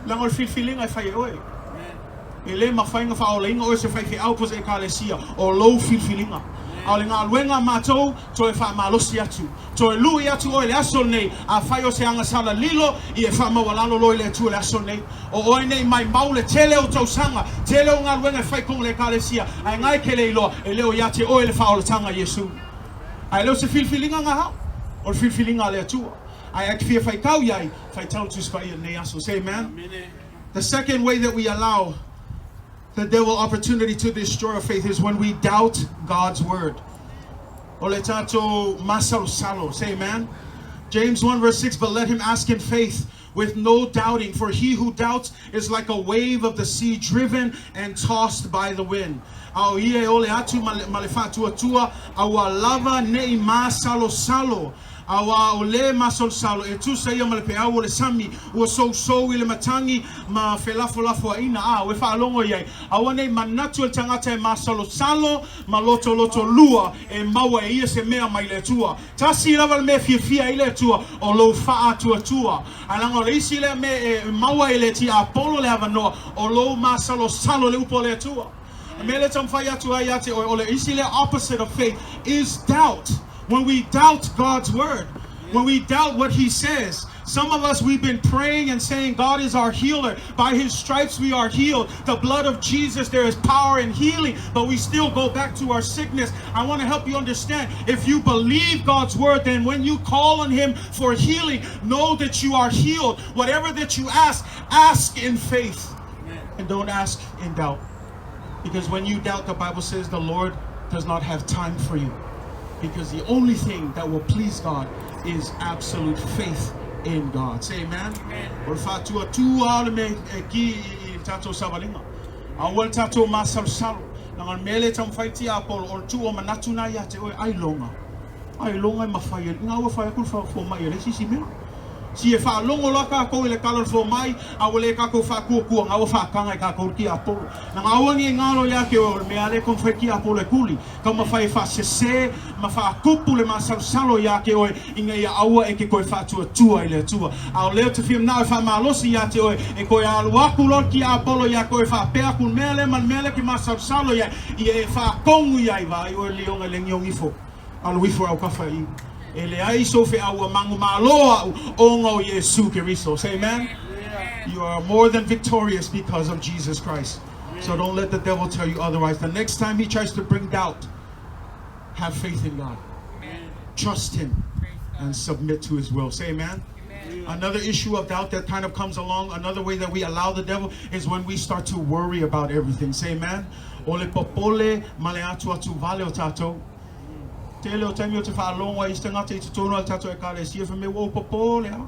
Leaga o le filifiliga e fai e oe. E le mafai ona faaolaina oe e se faifeau po o se ekalesia, o lou filifiliga. A o le galuega a matou, toe faamalosi atu. Toe lui atu oe i le aso lenei, afai o se agasala lilo, ia e faamaualalo loa i le Atua i le aso lenei. O oe nei maimau le tele o tausaga, tele o galuega e fai i totonu o le ekalesia, ae na e ke le iloa, e le o ia te oe le faaolataga a Iesu. Ae le o se filifiliga na hao, o le filifiliga a le Atua. Ae a e te fia faitau i ai, faitau le Tusi Paia i lenei aso. Say amen. The second way that we allow the devil opportunity to destroy our faith is when we doubt God's word. O le tatou masalosalo. Say amen. James 1 verse 6, but let him ask in faith with no doubting, for he who doubts is like a wave of the sea driven and tossed by the wind. A o ia e ole atu ma le faatuatua, aua lava ne i masalosalo. Auā o le masalosalo e tusa ia ma le peau o le sami, ua sousou i le matagi ma felafolafoaiga, a ua e faalogo i ai, aua ne i manatu e le tagata e masalosalo ma lotoloto lua e maua e ia se mea mai le Atua. Tasi lava le mea e fiafia ai le Atua, o lou faatuatua. Ae leaga o le isi lea mea e maua e le tiapolo le avanoa, o lou masalosalo i le upu a le Atua. O le mea lea e taumafai atu ai ia te oe, o le isi lea opposite of faith is doubt. When we doubt God's word, when we doubt what he says. Some of us, we've been praying and saying God is our healer. By his stripes we are healed. The blood of Jesus, there is power in healing, but we still go back to our sickness. I want to help you understand, if you believe God's word, then when you call on him for healing, know that you are healed. Whatever that you ask, ask in faith. And don't ask in doubt. Because when you doubt, the Bible says the Lord does not have time for you. Because the only thing that will please God is absolute faith in God. Say amen. O le faatuatua le mea e ki i le tatou savaliga. Aua le tatou masalosalo. Leaga o le mea lea e taumafai tiapolo, o le tuu o manatu na ia te oe, ailoga. Ailoga e mafai e ina ua fai atu le fomai e leai se isi mea. Si e faalogo loa tatou i le tala o le fomai, a ua le tatou faatuatua, na ua faataga e tatou le tiapolo. Leaga aua ne i galo ia te oe, o le mea lava lea e taumafai le tiapolo e tuli, taumafai e faasese ma faatupu le masalosalo ia te oe, ina ia aua e te toe faatuatua i le Atua. A o lea ou te fia manao e faamalosi ia te oe, e toe alu atu loa le tiapolo ia te oe faapea atu le mea lea ma le mea lea e te masalosalo i ai, ia e faatonu i ai, vaai oe lioga i le agiogi ifo. Alu ifo e autafa i i. E leai sou feau ua manumalo au ona o Iesu Keriso. Say amen. You are more than victorious because of Jesus Christ. So don't let the devil tell you otherwise. The next time he tries to bring doubt, have faith in God. Trust him and submit to his will. Say amen. Another issue of doubt that kind of comes along, another way that we allow the devil is when we start to worry about everything. Say amen. O le popole ma le atuatu vale o tatou. Tele o taimi ou te faalogo ai i se tagata i totonu o le tatou Ekalesia fai mai ua ou popole lava.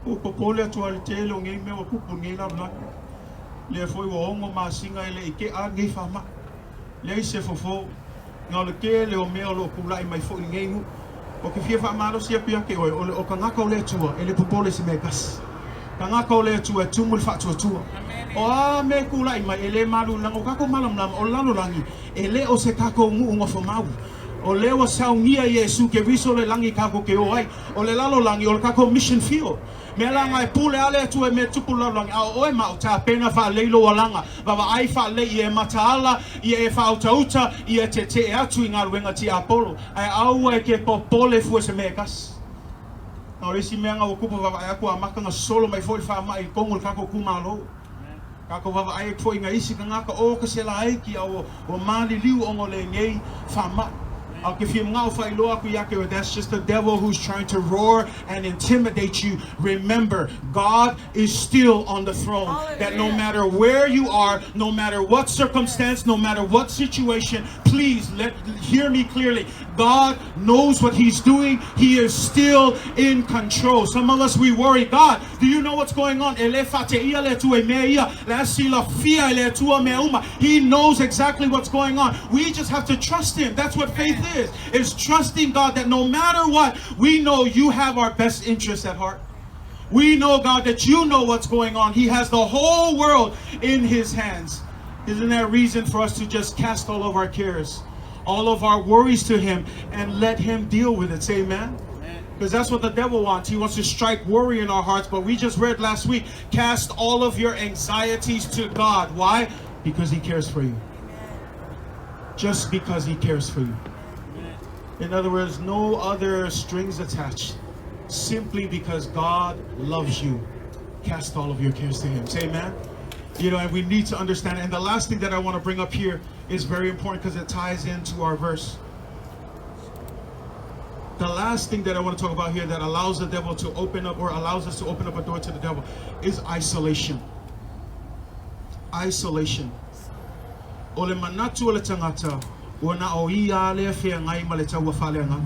Ua ou popole atu lava i le tele o nei mea ua tupu i lenei lalolagi. Lea foi ua 6 masina e le i tea lenei faamai. Leai se fofo. Na o le tele o mea o lo o tulai mai foi i lenei nuu. Ou te fia faamalosi atu ia te oe, o le o tagata o le Atua e le popole i se mea e tasi. Tagata o le Atua e tumu i le faatuatua. O a mea e tulai mai, e le malu leaga o tatou malamalama o le lalolagi E le o se tatou nuu nofomau. O lea ua saunia Iesu Keriso le lagi tatou te o ai. O le lalolagi o le tatou mission field. Mea la na e pule a le Atua i mea tupu le lalolagi, a o oe ma au tapena faalelei lou alaga, vavaai faalelei ia e mataala, ia e faautauta, ia e tetee atu i galuega tiapolo. Ae aua e te popole fua i se mea e tasi. Na o le isi mea na ua tupu vavaai atu ua amata na solo mai foi le faamai i totonu o le tatou itumalo. Tatou vaavaai atu foi i nai isi tagata o ka se laiti a ua maliliu ona o lenei faamai. A ou te fia manao faailoa atu ia te oe, that's just the devil who's trying to roar and intimidate you. Remember, God is still on the throne. That no matter where you are, no matter what circumstance, no matter what situation, please let hear me clearly. God knows what He's doing. He is still in control. Some of us, we worry, God, do you know what's going on? E le faateia le Atua i mea ia, la e silafia e le Atua mea uma. He knows exactly what's going on. We just have to trust Him. That's what faith is, is trusting God that no matter what, we know you have our best interests at heart. We know, God, that you know what's going on. He has the whole world in His hands. Isn't that reason for us to just cast all of our cares, all of our worries to Him and let Him deal with it? Say amen. Because that's what the devil wants. He wants to strike worry in our hearts. But we just read last week, cast all of your anxieties to God. Why? Because He cares for you. Just because He cares for you. In other words, no other strings attached. Simply because God loves you, cast all of your cares to Him. Say amen. You know, and we need to understand. And the last thing that I want to bring up here is very important because it ties into our verse. The last thing that I want to talk about here that allows the devil to open up or allows us to open up a door to the devil is isolation. Isolation. O le manatu o le tagata, ua na o ia lea feagai ma le taua faaleagaga.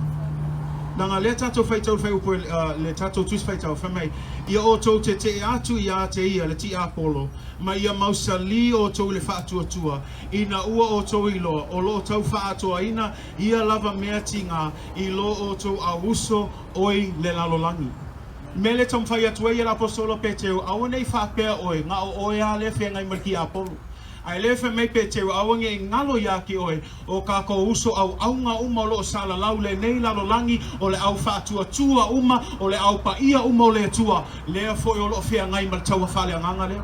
Leaga lea tatou faitau le fuaiupu le tatou Tusi Faitau, fai mai, Ia outou tetee atu ia te ia le tiapolo, ma ia mausali outou i le faatuatua, ina ua outou iloa, o lo o tau faaatoaina ia lava mea tiga i lo outou auuso oi le lalolagi. Mea lea e taumafai atu ai e le Aposetolo Peteru, aua ne i faapea oe, na o oe lava lea e feagai ma le tiapolo. Ae le fai mai Peteru, aua ne i galo ia te oe, o kakou uso auauna uma o lo o salalau lenei lalolagi, o le au faatuatua uma, o le au paia uma o le Atua, lea foi o lo o feagai ma le taua faaleagaga lea.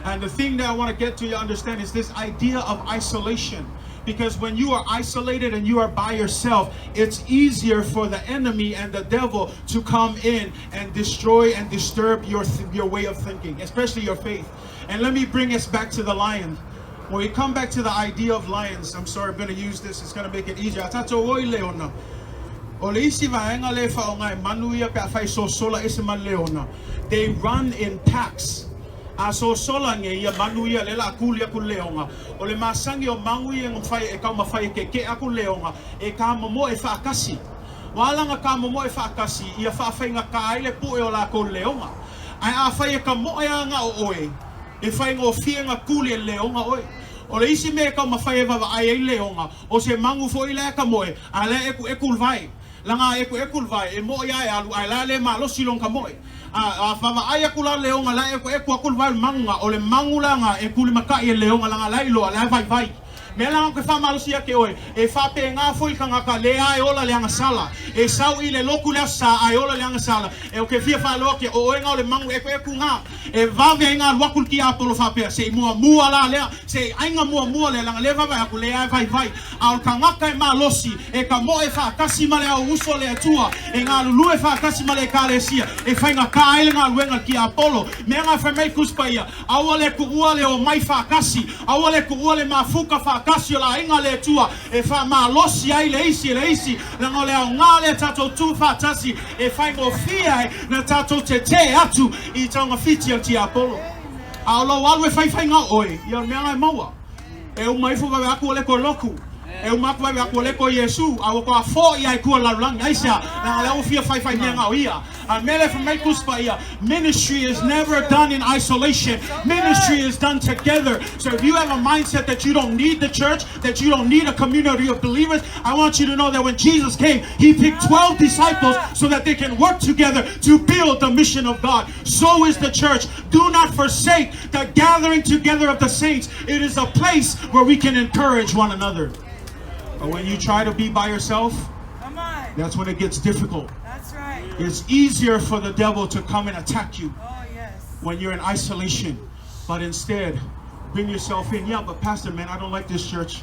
And the thing that I want to get to you understand is this idea of isolation. Because when you are isolated and you are by yourself, it's easier for the enemy and the devil to come in and destroy and disturb your, your way of thinking, especially your faith. And let me bring us back to the lion. When we come back to the idea of lions, I'm sorry, I'm going to use this, it's going to make it easier. A tatou o i leona. O le isi vaega lea e faaaoga e manu ia pe afai e sosola ese ma le leona. They run in packs. A sosola nei ia manu ia lea o le a kuli atu le leona. O le masani o magu ia e mafai e taumafai e kekeʻe atu le leona, e kamomoe faatasi. Ua ala ona kamomoe faatasi ia faafaigata ai le pue o lakou i le leona. Ae afai e kamoe lava na o oe, e faigofie ona kuli e le leona oe. O le isi mea e taumafai e vaavaai ai le leona, o se magu foi la e kamoe, a o la e ekueku le vae. Laga a ekueku le vae, e moʻi a e alu, ae la le malosi lona kamoʻe. A, a vaavaai aku la le leoga la e ekueku aku le vae o le magu ga, o le magu la ga e kulimakaʻi e le leoga laga la e iloa la e vaivai. Mea la ke faamalosi ia te oe, e faapegā foi le tagata lea e ola le agasala. E sau i le lotu le Aso Sa ae ola le agasala. E o ke fia faailoa ke o oe ga o le magu ekueku ga. E vave ai ga alu aku le tiapolo faapea, se i muamua la lea, se i aiga muamua lea, laga lea vaavaai aku lea e vaivai. A o le tagata e malosi, e kamoʻe faatasi ma le au uso a le Atua, e galulue faatasi ma le Ekalesia, e faigata ai le galuega a le tiapolo. Mea ga fai mai Tusi Paia, Aua le tuua le omai faatasi, aua le tuua le mafuta faatasi o le aiga a le Atua e faamalosi ai le isi e le isi, leaga o le aoga lea tatou tu faatasi e faigofie ai na tatou tetee atu i taugafiti a le tiapolo. A o lou alu e faifaiga oe, ia o le mea la e maua. E uma ifo vave aku o le koe lotu. E uma aku vave aku o le koe Iesu, a ua toa foʻi a i tua lalolagi. Aisea? Leaga o lea ua fia faifai mea ga o ia. A mele fai mai Tusi Paia, Ministry is never done in isolation. Ministry is done together. So if you have a mindset that you don't need the church, that you don't need a community of believers, I want you to know that when Jesus came, he picked 12 disciples so that they can work together to build the mission of God. So is the church. Do not forsake the gathering together of the saints. It is a place where we can encourage one another. But when you try to be by yourself, Come on. that's when it gets difficult. That's right. It's easier for the devil to come and attack you Oh, yes. when you're in isolation. But instead, bring yourself in. Yeah, but pastor, man, I don't like this church.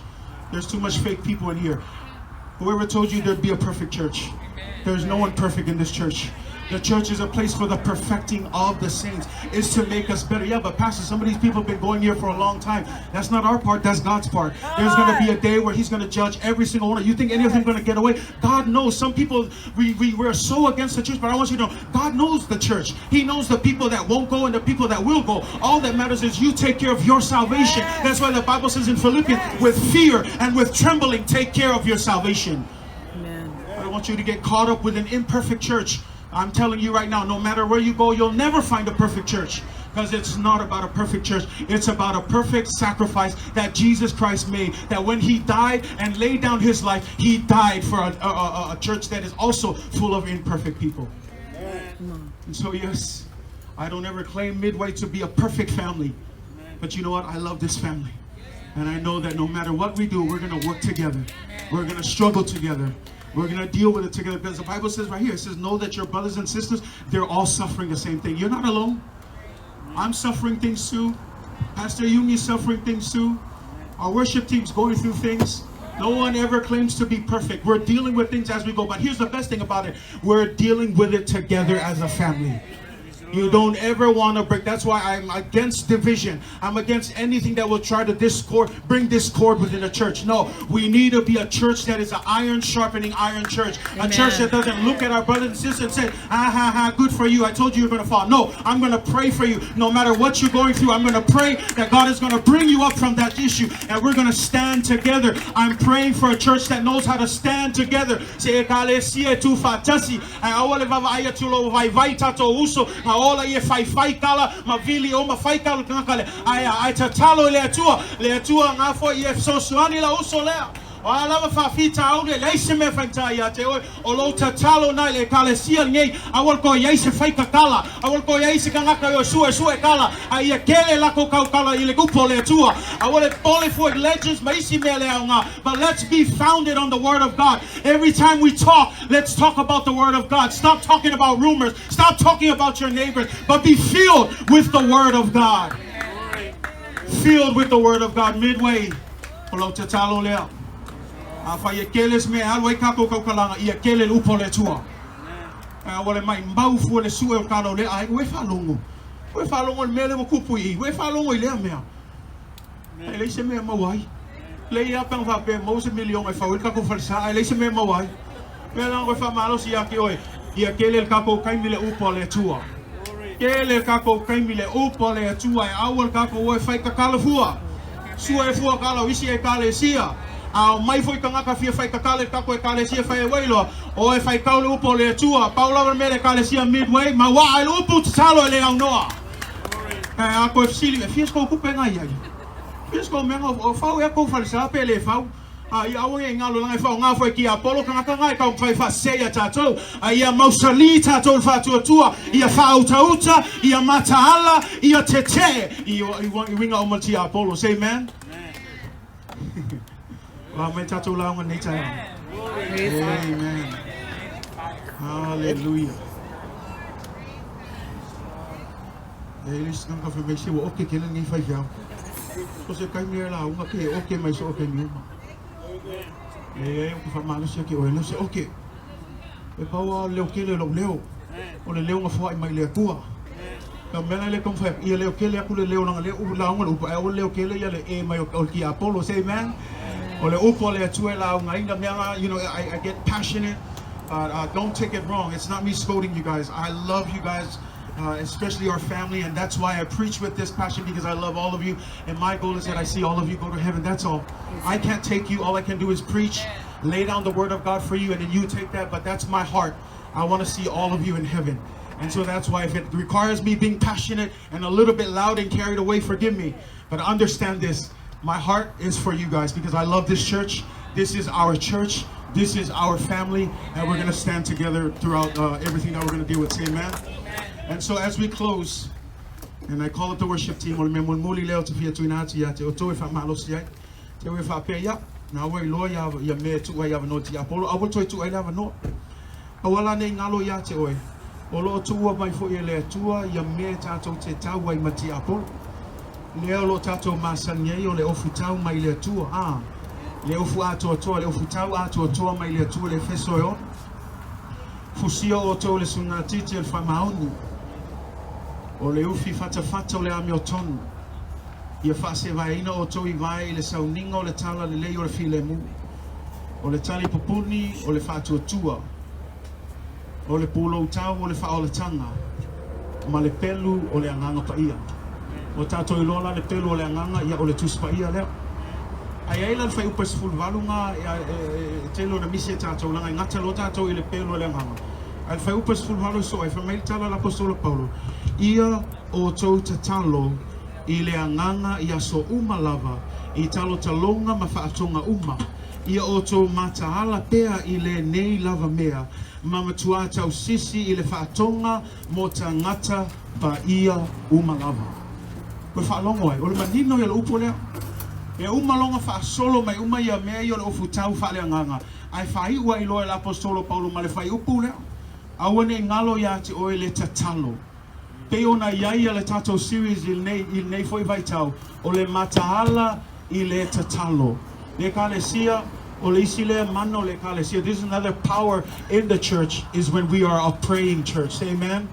There's too much fake people in here. Whoever told you there'd be a perfect church? There's no one perfect in this church. The church is a place for the perfecting of the saints. It's to make us better. Yeah, but pastor, some of these people have been going here for a long time. That's not our part, that's God's part. There's going to be a day where he's going to judge every single one. You think any of them going to get away? God knows. Some people, we're so against the church, but I want you to know, God knows the church. He knows the people that won't go and the people that will go. All that matters is you take care of your salvation. That's why the Bible says in Philippians, with fear and with trembling, take care of your salvation. Amen. I don't want you to get caught up with an imperfect church. I'm telling you right now, no matter where you go, you'll never find a perfect church. Because it's not about a perfect church. It's about a perfect sacrifice that Jesus Christ made. That when he died and laid down his life, he died for a church that is also full of imperfect people. And so, yes, I don't ever claim Midway to be a perfect family. But you know what? I love this family. And I know that no matter what we do, we're going to work together. We're going to struggle together. We're going to deal with it together. Because the Bible says right here, it says, know that your brothers and sisters, they're all suffering the same thing. You're not alone. I'm suffering things too. Pastor Jung is suffering things too. Our worship team's going through things. No one ever claims to be perfect. We're dealing with things as we go. But here's the best thing about it. We're dealing with it together as a family. You don't ever want to break. That's why I'm against division. I'm against anything that will try to bring discord within the church. No, we need to be a church that is an iron sharpening iron church. A church that doesn't look at our brothers and sisters and say, ah, ha, ha, good for you. I told you you're going to fall. No, I'm going to pray for you. No matter what you're going through, I'm going to pray that God is going to bring you up from that issue, and we're going to stand together. I'm praying for a church that knows how to stand together. Se ekalesia e tu faatasi, ae aua le vaavaai atu lou vaivai tatou uso, a ola ia faifai kala, ma vili o ma fai kala tagata lea. Ae a, ae tatalo i le Atua, le Atua ngā foi ia fesoasoani lau uso lea. O a lava faafitauli e leai se mea faigata ia te oe, o lou tatalo na i le ekalesia lenei, aua le toe iai se faikakala, aua le toe iai se tagata e o e suesue kala, a ia kele latou tautala i le upu o le Atua. Aua le popole fua i legends ma isi mea le aoga, but let's be founded on the word of God. Every time we talk, let's talk about the word of God. Stop talking about rumors. Stop talking about your neighbors, but be filled with the word of God. Filled with the word of God. Midway, o lau tatalo lea. Afai e kele se mea e alu ai katou tautalaga, ia kele le upu o le Atua. Ae aua le maimau fua le sue o kalau lea, ai ua e faalogo. Ua e faalogo i le mea lea ua tupu i i. Ua e faalogo i lea mea. E leai se mea e maua ai. Lei lava pe ana faapea e maua se miliona e fau ai le tatou falesa, ae leai se mea e maua ai. Mea la koe faamalosi ia te oe, ia kele le tatou taimi le upu a le Atua. Kele le tatou taimi le upu a le Atua e aua le tatou o e fai tatalo fua. Sua e fua kala o isi ekalesia. A o mai foi tagata fia fai tatalo i le tatou ekalesia fai e uailo, o e fai tau le upu o le Atua. Pau lava le mea le ekalesia Midway, ma ua ai le upu tatalo e le aunoa. Ae a koe fesili, e fia se kou tupe nga iai? Fia se kou mea nga o fau ea kou falesa pe le fau? A ia aua ne i galo leaga e faaaoga foi e tiapolo tagata na e taumafai e faasese ia tatou, a ia mausali tatou i le faatuatua, ia faautauta, ia mataala, ia tetee i uiga uma le tiapolo. Say amen. O a mai tatou lauga nei taeao. Amen. Hallelujah. E le isi tagata fai mai se ua oke tele lenei faifeau. So se taimi e lauga ke oke mai so o taimi uma. Leai ou te faamalosi atu i oe, leo se oke. E pau lava o le leo tele o lou leo, o le leo na foai mai le Atua. Ka mea la e le taumafai atu, ia leo tele atu le leo leaga lea ua lauga le upu, ae aua le leo tele ia le e mai o le tiapolo. Say amen. O le upu a le Atua e laugaina mea la, you know, I get passionate, but don't take it wrong. It's not me scolding you guys. I love you guys. Especially our family, and that's why I preach with this passion because I love all of you. And my goal is that I see all of you go to heaven. That's all. I can't take you. All I can do is preach, lay down the word of God for you, and then you take that. But that's my heart. I want to see all of you in heaven. And so that's why if it requires me being passionate and a little bit loud and carried away, forgive me. But understand this. My heart is for you guys because I love this church. This is our church. This is our family. And we're going to stand together throughout everything that we're going to deal with. Say amen. And so as we close, and I call up the worship team, o le mea mulimuli lea ou te fia tuuina atu ia te outou e faamalosi ai. Te ue faapea ia, na ua iloa ia, ia mea e tuu ai avanoa tiapolo, aua toe tuu ai le avanoa. Aua la ne i galo ia te oe, o lo o tuua mai foi e le Atua ia mea e tatou te tau ai ma tiapolo. Lea o lo o tatou masani ai o le ofu tau mai le Atua, a, le ofu atoatoa, le ofu tau atoatoa mai le Atua le Efeso e 6. Fusia outou i le suigatiti o le faamaoni, o le ufi fatafata o le amiotonu, ia faasevaeina outou i vae i le sauniga o le tala lelei o le filemu, o le tali pupuni o le faatuatua, o le pulou tau o le faaolataga, ma le pelu o le Agaga Paia. Ua tatou iloa la le pelu o le Agaga, ia o le Tusi Paia lea. Ae i ai la le fuaiupu e 18 na e tele ona misi e tatou, leaga e gata loa tatou i le pelu o le Agaga. Ae le fuaiupu e 18 e soo ai, fai mai le tala a le Apostola Paulo, Ia outou tatalo i le Agaga i aso uma lava, i talotaloga ma faatoga uma. Ia outou mataala pea i lenei lava mea, ma matuā tausisi i le faatoga mo tagata paia uma lava. Ua faalogo ai, o le manino ia o le upu lea. E uma loa ona faasolo mai uma ia mea ia o le ofu tau faaleagaga, ae faaiu ai loa e le Aposetolo Paulo ma le fuaiupu lea, Aua ne i galo ia te oe le tatalo. Pei ona i ai le tatou series i lenei foi vaitau, o le mataala i le tatalo. Le Ekalesia, o le isi lea mana o le Ekalesia. This is another power in the church is when we are a praying church. Say amen.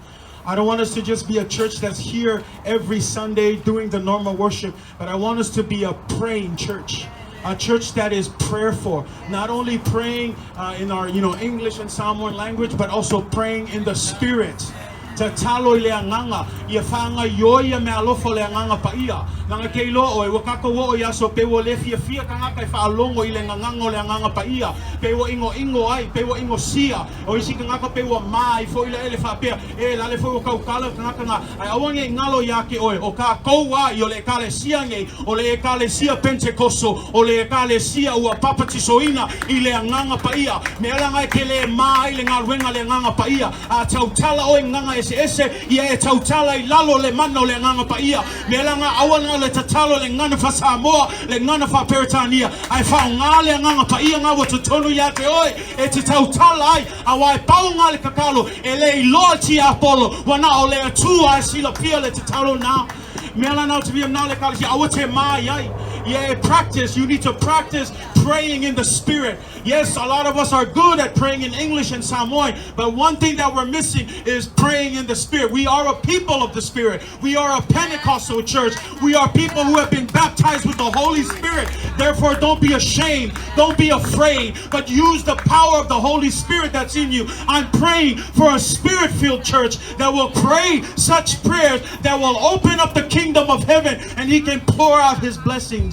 I don't want us to just be a church that's here every Sunday doing the normal worship, but I want us to be a praying church. A church that is prayerful, not only praying in our English and Samoan language, but also praying in the Spirit. Tatalo i le Agaga, ia faagaoioi ia meaalofa o le Agaga Paia. Leaga ke iloa ʻoe, ua kākou oo i aso pei ua le fiafia tagata e faalogo i le gagana o le Agaga Paia, pei ua ʻinoʻino ai, pei ua ʻinosia. O isi tagata pei ua mā ai foi la ele faapea, e lale foi ua tautala le tagata na, ae aua ne i galo iā te ʻoe, ʻo kākou a i o le Ekalesia nei, o le Ekalesia Pentekoso, o le Ekalesia ua papatisoina i le Agaga Paia. Mea laga e ke lē mā ai le galuega a le Agaga Paia. A tautala ʻoe i gagana eseese, ia e tautala i lalo o le mana o le Agaga Paia. Mea laga aua na o le tatalo le gagana faa-Samoa, le gagana faa-Peretania, ae faaaoga le Agaga Paia na ua totonu iā te ʻoe e te tautala ai, auā e pau na le tatalo, e le iloa tiapolo, ua na o le Atua e silafia le tatalo na. Mea la na o te fia na le Ekalesia, aua te mā i ai. Ia e practice, you need to practice praying in the Spirit. Yes, a lot of us are good at praying in English and Samoan, but one thing that we're missing is praying in the Spirit. We are a people of the Spirit. We are a Pentecostal church. We are people who have been baptized with the Holy Spirit. Therefore, don't be ashamed. Don't be afraid, but use the power of the Holy Spirit that's in you. I'm praying for a spirit-filled church that will pray such prayers that will open up the kingdom of heaven and He can pour out His blessings.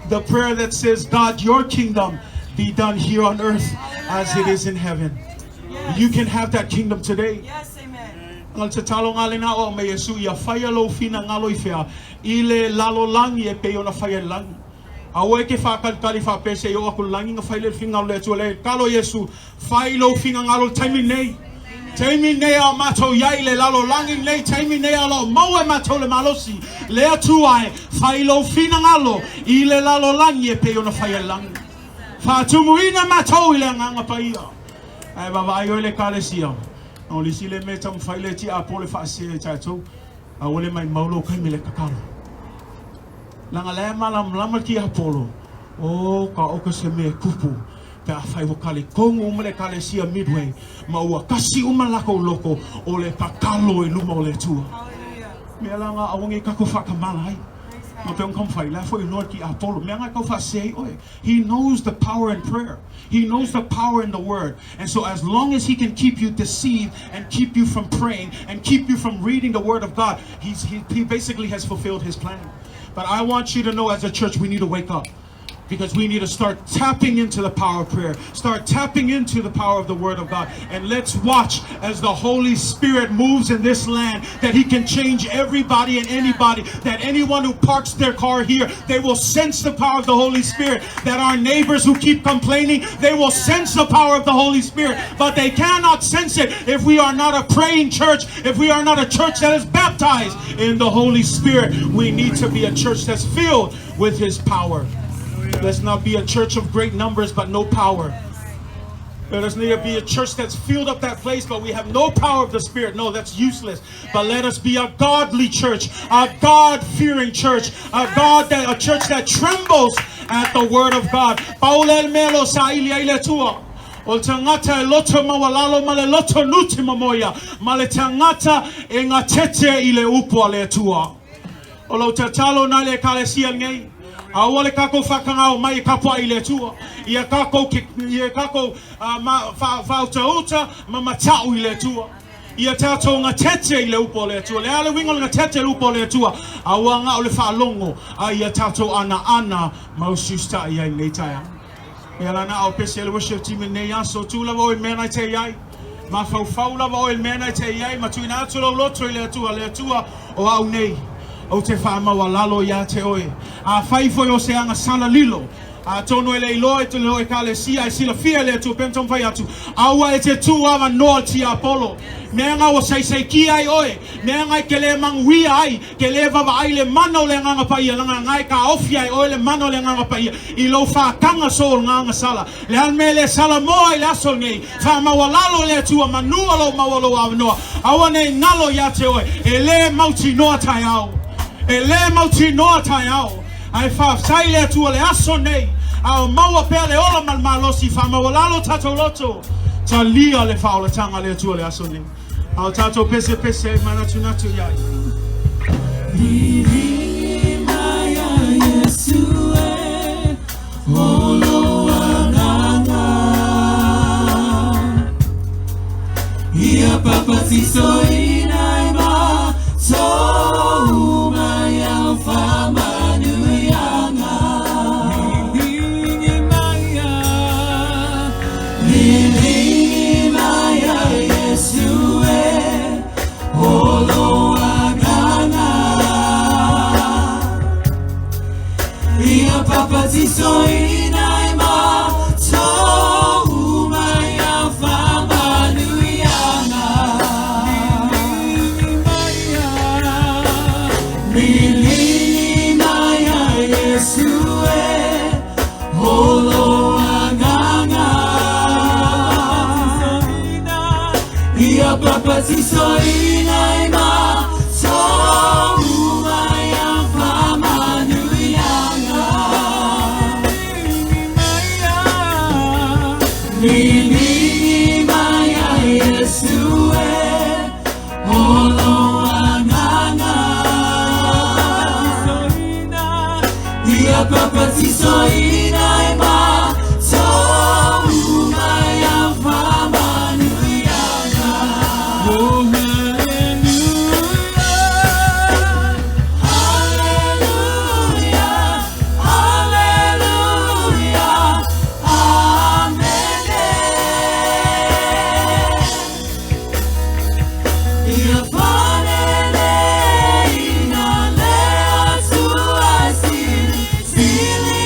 The prayer that says, God, your kingdom be done here on earth as it is in heaven. You can have that kingdom today. Yes, amen. O le tatalo nga lena o me Iesu ia faia lou finagalo i fea i le lalolagi e pei ona faia i le lagi. Aua e te faatalitali faapea se i oo atu i le lagi ona fai lea o le finagalo o le Atua. Leai, tatalo Iesu, fai lou finagalo i le taimi lenei. Taimi lenei a o matou i ai i le lalolagi lenei, taimi lenei a o lo o maua e matou le malosi, le Atua e, fai lou finagalo i le lalolagi e pei ona faia i le lagi. Faatumuina matou i le Agaga Paia. Ae vaavaai oe le Ekalesia, o le isi lea mea e taumafai le tiapolo e faasese ia i tatou, aua le maimau lou taimi i le tatalo. Leaga la e malamalama le tiapolo, o taoto se mea e tupu pe afai ua talitonu uma le Ekalesia Midway ma ua tasi uma le latou loto o le tatalo i luma o le Atua. Mea la na aua ne i tatou faatamala ai. Ma pei ona taumafai, la e foi loa le tiapolo. Mea na e tau faasese ai oe. He knows the power in prayer. He knows the power in the word. And so as long as he can keep you deceived and keep you from praying and keep you from reading the word of God, he's, he, he basically has fulfilled his plan. But I want you to know as a church, we need to wake up. Because we need to start tapping into the power of prayer, start tapping into the power of the Word of God. And let's watch as the Holy Spirit moves in this land that He can change everybody and anybody. That anyone who parks their car here, they will sense the power of the Holy Spirit. That our neighbors who keep complaining, they will sense the power of the Holy Spirit. But they cannot sense it if we are not a praying church, if we are not a church that is baptized in the Holy Spirit. We need to be a church that's filled with His power. Let's not be a church of great numbers but no power. Let us need to be a church that's filled up that place, but we have no power of the Spirit. No, that's useless. But let us be a godly church, a God-fearing church, a God that a church that trembles at the word of God. Pau lea le mea o lo o saili ai le Atua. O le tagata e loto maualalo ma le loto nuti momoia, ma le tagata e gatete i le upu a le Atua. O lau tatalo na le Ekalesia lenei, aua le kakou faakagao mai e kapuaʻi i le Atua, ia kakou ke, ia kakou ma, fa, faautauta ma mataʻu i le Atua. Ia tatou gatete i le upu a le Atua. Le a le uiga o le gatete i le upu a le Atua? Aua gao le faalogo, a ia tatou anaana ma usiusitaʻi ai i lenei taeao. Ia la na ao pese le worship team i lenei aso, tu lava oe i le mea na e te i ai. Mafaufau lava oe i le mea na e te i ai, ma tuuina atu lou loto i le Atua, le Atua o au nei, ou te faamaualalo ia te oe. Afai foi o se agasala lilo, atonu e le iloa e te leo Ekalesia e silafia e le Atua, pei ona taumafai atu, aua e te tu avanoa le tiapolo. Mea nga ua saisaikia ai oe, mea nga e te le manuia ai, Ke le vaavaai le mana o le Agaga Paia, leaga nga e taofi ai oe le mana o le Agaga Paia i lou faataga so o le agaga sala. Le a le mea le sala moa i le aso lenei, faamaualalo i le Atua, manua lou maua lou avanoa. Aua nei galo ia te oe, e le mautinoa taeao. E le mautinoa taeao. Ae faafetai i le Atua le aso nei, a o maua pea le ola ma le malosi, faamaualalo tatou loto, talia le faaolataga a le Atua le aso nei. A o tatou pesepese ai manatunatu iā ia. Ia papatisoina e matou mai au whamanuianga. Lilingi mai a Iesu e o lou agaga. Ia papatisoina e matou mai au whamanuianga. Lilingi mai a Iesu e o lou agaga. Ia papatisoina e matou mai au whamanuianga. Lilingi mai a Iesu e o lou agaga. Ia papatisoina e matou mai au whamanuianga. Oh, hallelujah, hallelujah, hallelujah, amen. Ia faneleina le Atua silisili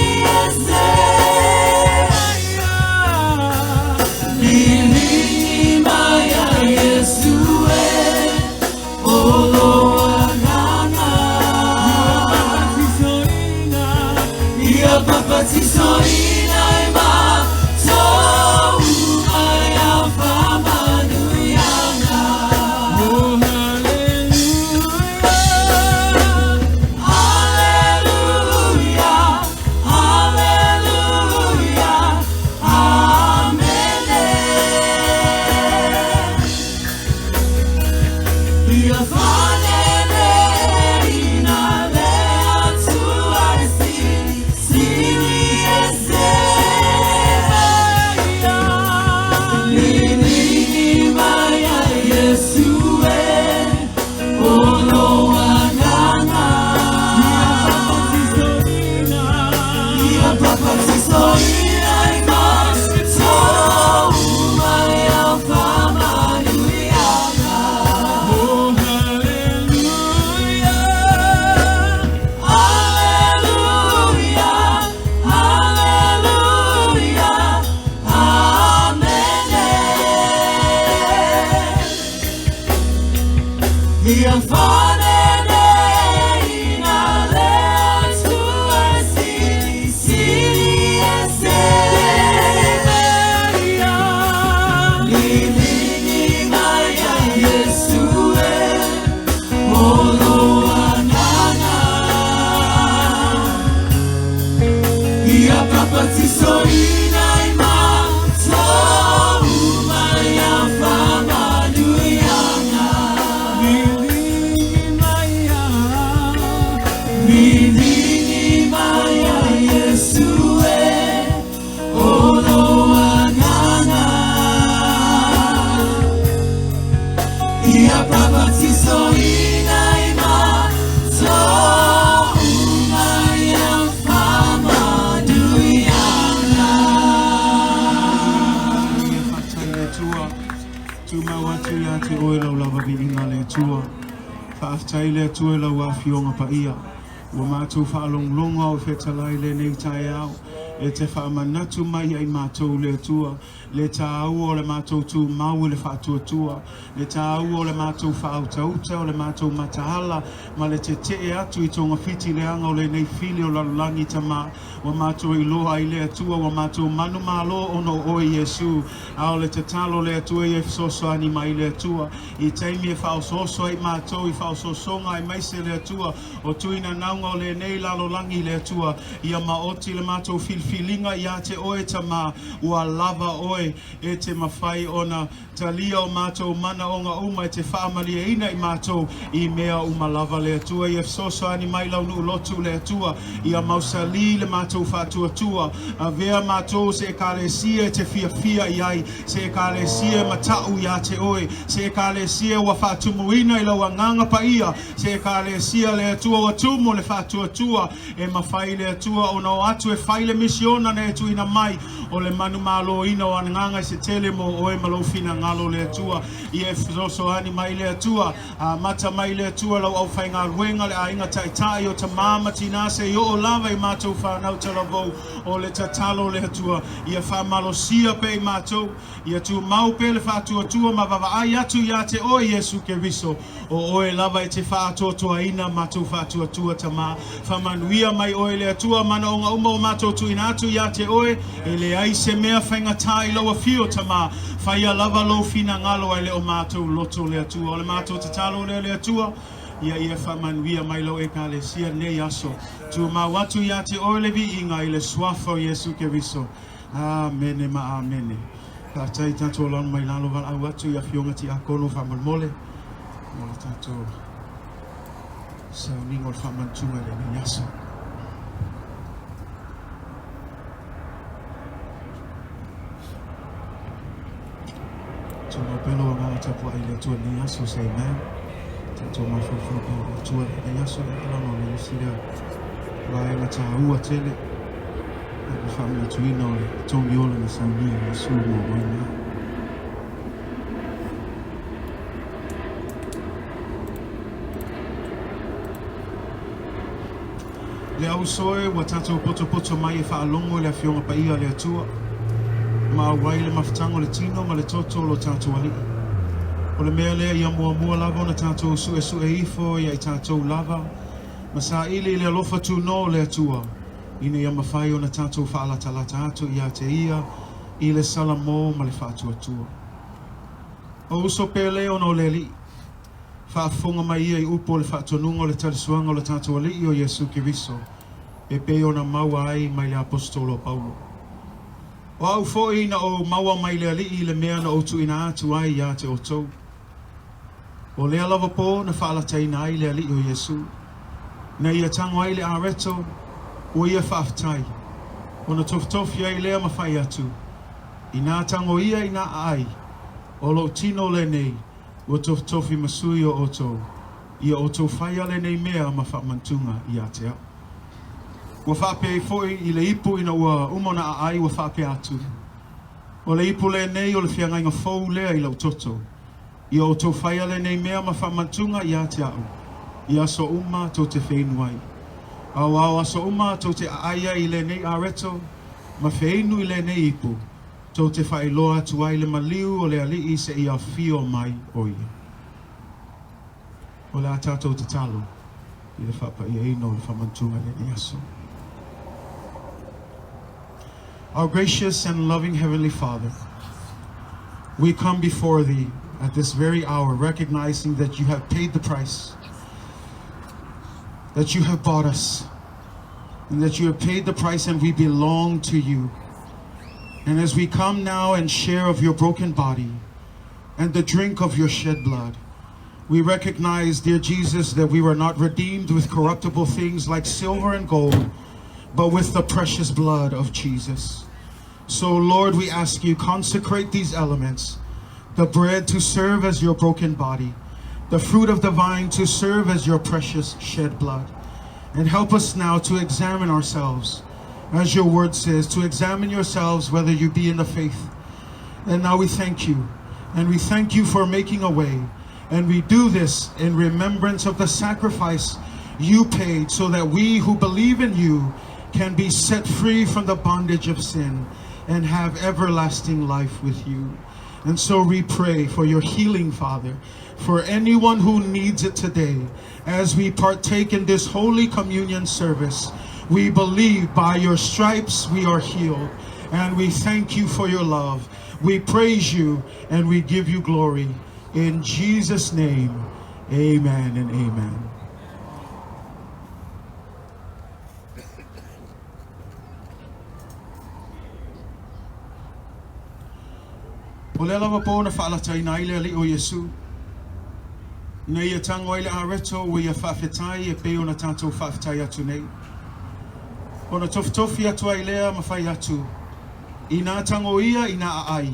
Tumau atu ia te oe lau lava viiga le Atua. Faafetai le Atua i lau afioga paia. Ua matou faalogologo a o fetalai lenei taeao e te faamanatu mai ia i matou le Atua le tāua o le matou tumau i le faatuatua, le tāua o le matou faautauta, o le matou mataala ma le tetee atu i togafiti leaga o lenei fili o lalolagi Tama. Ua matou iloa ai le Atua, ua matou manumalo ona o oe Iesu. A o le tatalo le Atua ia e fesoasoani mai le Atua i taimi e faaosooso ai matou i faaosoosoga aemaise le Atua o tuinanauga o lenei lalolagi le Atua ia maoti le matou filifiliga ia te oe Tama ua lava oe e te mafai ona talia o matou manaoga uma e te faamalieina i matou i mea uma lava le Atua ia fesoasoani mai lau nuu lotu le Atua ia mausali le matou faatuatua avea matou se ekalesia e te fiafia i ai se ekalesia e matau ia te oe se ekalesia ua faatumuina i lau agaga paia se ekalesia le Atua ua tumu le faatuatua e mafai le Atua ona o atu e fai le misiona na e tuuina mai o le manumaloina o agaga i se tele mo oe ma lou finagalo le Atua ia e fesoasoani mai le Atua amata mai le Atua lau aufaigaluega le aiga taitai o tamā ma tinā seia oo lava i matou fanau talavou o le tatalo le Atua ia faamalosia pea i matou ia tumau pea le faatuatua ma vaavaai atu ia te oe Iesu Keriso o oe lava e te faaatoatoaina matou faatuatua Tamā faamanuia mai oe le Atua manaoga uma o matou tuuina atu ia te oe e leai se mea faigata i lau afio Tamā faia lava lou finagalo ae le o matou loto le Atua o le matou tatalo lea le Atua ia ia faamanuia mai lau ekalesia nei aso tumau atu ia te oe le viiga i le suafa o Iesu Keriso Amene ma amene. Faafetai tatou lanu mai lalo valaau atu i afioga tiakono faamolemole mo le tatou sauniga o le faamanatuga i lenei aso. Tumau pea lou agaga tapuai i le Atua i lenei aso, say amen. Tatou mafaufau pea i le Atua i lenei aso, e ala o le isi lea vaega tāua tele i le faamanatuina o le togi ola na saunia e Iesu mo oe ma au. Le auso e ua tatou potopoto mai e faalogo i le Afioga Paia a le Atua, ma auai le mafutaga o le tino ma le toto o lo tatou Alii. O le mea lea ia muamua lava ona tatou suesue ifo ia i tatou lava, ma saili i le alofa tunoa o le Atua, ina ia mafai ona tatou faalatalata atu ia te Ia i le salamo ma le faatuatua. O uso pele ona o le Alii. Faafofoga mai ia i upu o le faatonuga o le talisuaga o le tatou Alii o Iesu Keriso, e pei ona maua ai mai le Aposetolo o Paulo. O au foi na ou maua mai le Alii le mea na ou tuuina atu ai ia te outou. O lea lava pō na faalataina ai le Alii o Iesu, na ia tago ai le areto, ua ia faafetai, ona tofitofi ai lea ma fai atu, Inā tago ia i nā aai, o lou tino lenei, ua tofitofi ma sui o outou, ia outou faia lenei mea ma faamanatuga ia te au. Ua faapea ai foi i le ipu ina ua uma ona aai ua faapea atu, O le ipu lenei o le feagaiga fou lea i lau toto, ia outou faia lenei mea ma faamanatuga ia te au, i aso uma tou te feinu ai. Aoao aso uma tou te aai ai i lenei areto ma feinu i lenei ipu, tou te faailoa atu ai le maliu o le Alii seia afio mai o ia. O le a tatou tatalo i le faapaiaina o le faamanatuga i lenei aso. Our gracious and loving Heavenly Father, we come before Thee at this very hour, recognizing that You have paid the price, that You have bought us, and that You have paid the price and we belong to You. And as we come now and share of Your broken body and the drink of Your shed blood, we recognize, dear Jesus, that we were not redeemed with corruptible things like silver and gold, but with the precious blood of Jesus. So, Lord, we ask you, consecrate these elements, the bread to serve as your broken body, the fruit of the vine to serve as your precious shed blood. And help us now to examine ourselves, as your word says, to examine yourselves whether you be in the faith. And now we thank you And we thank you for making a way. And we do this in remembrance of the sacrifice you paid so that we who believe in you can be set free from the bondage of sin and have everlasting life with you. And so we pray for your healing, Father, for anyone who needs it today. As we partake in this Holy Communion service, we believe by your stripes we are healed. And we thank you for your love. We praise you and we give you glory. In Jesus' name, amen and amen. O lea lava po na faalataina ai le Alii o Iesu, na ia tago ai le areto ua ia faafetai e pei ona tatou faafetai atu nei. Ona tofitofi atu ai lea ma fai atu, Inā tago ia, inā aai,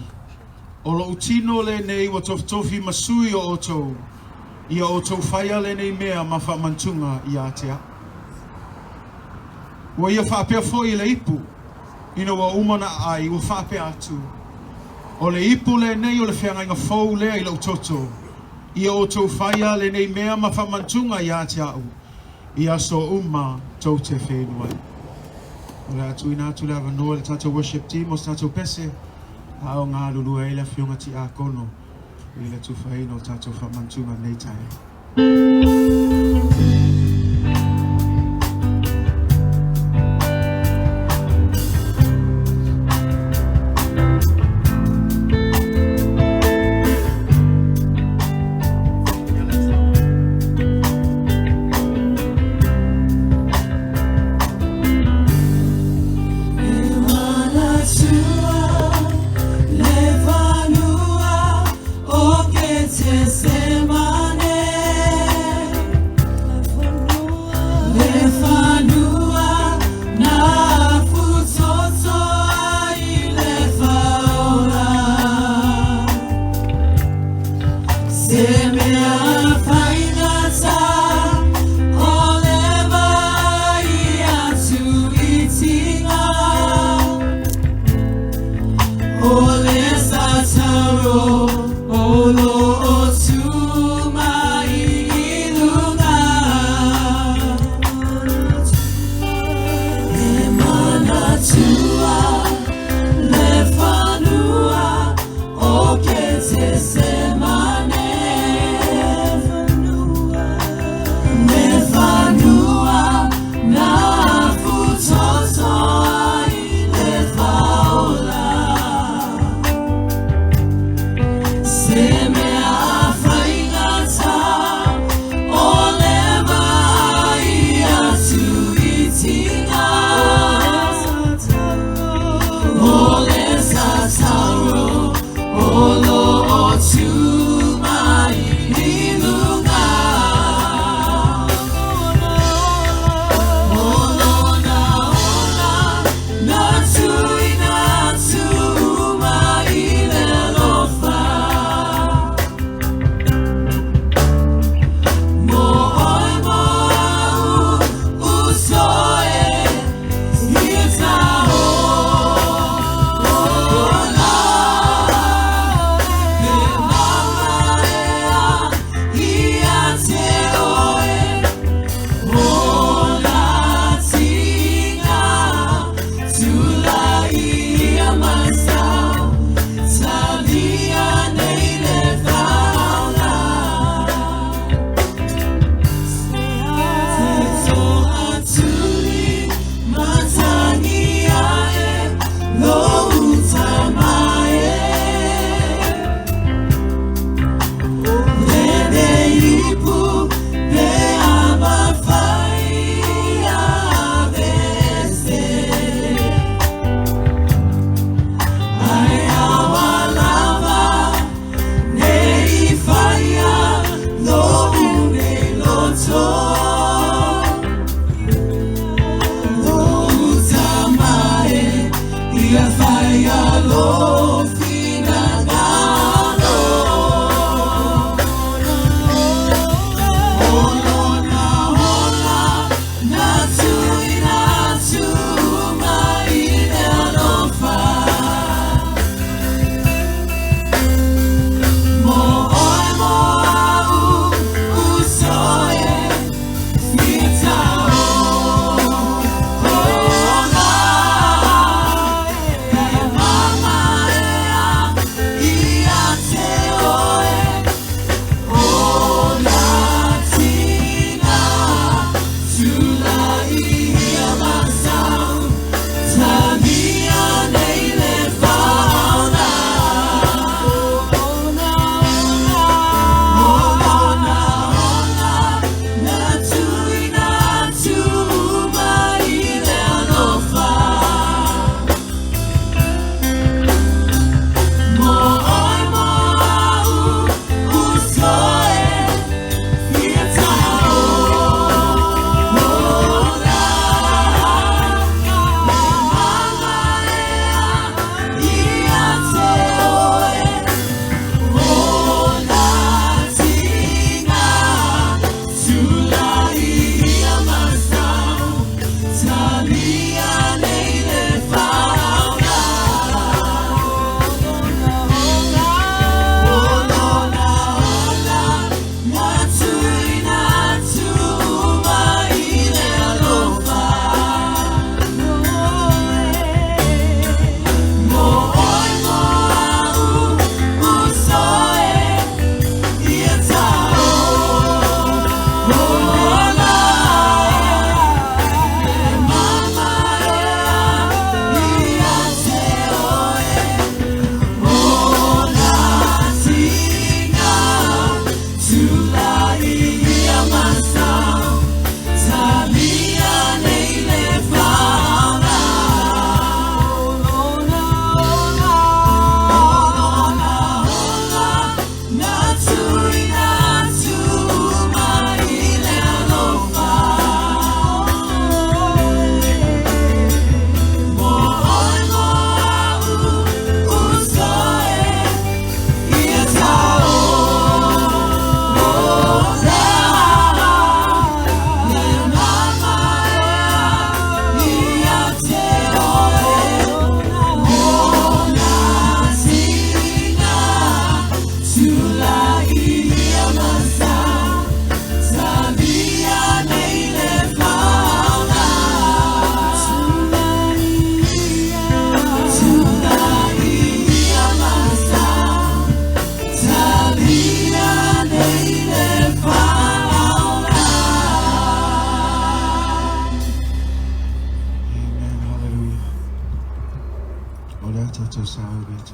o lou tino lenei ua tofitofi ma sui o outou, ia outou faia lenei mea ma faamanatuga ia te au. Ua ia faapea foi i le ipu, ina ua uma ona aai, ua faapea atu, O le ipu lenei o le feagaiga fou lea i lou toto, ia outou faia lenei mea ma faamanatuga ia te au, i aso uma tou te feinu ai. O le a tuuina atu le avanoa i le tatou worship team mo se tatou pese, a o galulue ai le Afioga Tiakono i le tufaina o tatou faamanatuga i lenei taeao.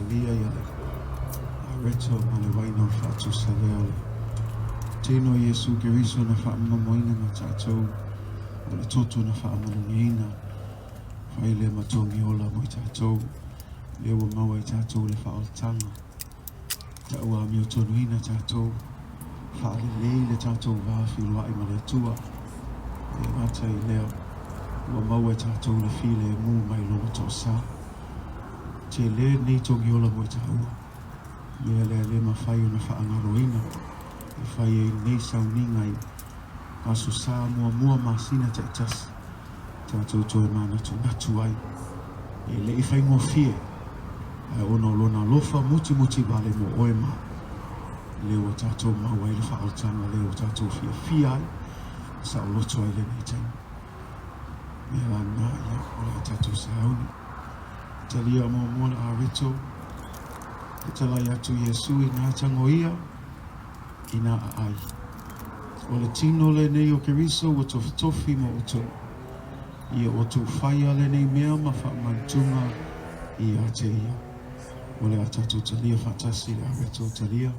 talia ia le areto ma le waina o le faatusa lea o le tino o Iesu Keriso na faamamoaina ma tatou o le toto na faamanuiaina fai lea ma togi ola mo i tatou lea ua maua i tatou le faaolataga Ta'u amiotonuina tatou, faalelei le tatou va feiloai ma le Atua. E le gata i lea, ua maua e tatou le filemu mai Lona toasā. Tele lenei togiola mo i tāua, mea lea e le mafai ona faagaloina e fai ai lenei sauniga i Aso Sa muamua masina taitasi, tatou toe manatunatu ai. E le i faigofie, ae ona o Lona alofa mutimuti vale mo oe ma au, lea ua tatou mau ai le faaolataga lea ua tatou fiafia ai ma saoloto ai lenei taimi. Mea la lena, ia, o le a tatou sauni. Talia muamua le areto, fetalai atu Iesu i nā tangoia, i nā aai. O le tino lenei o Keriso ua tofitofi mo outou. Ia outou faia lenei mea ma faamanatuga ia te ia. O le a tatou talia faatasi le areto talia.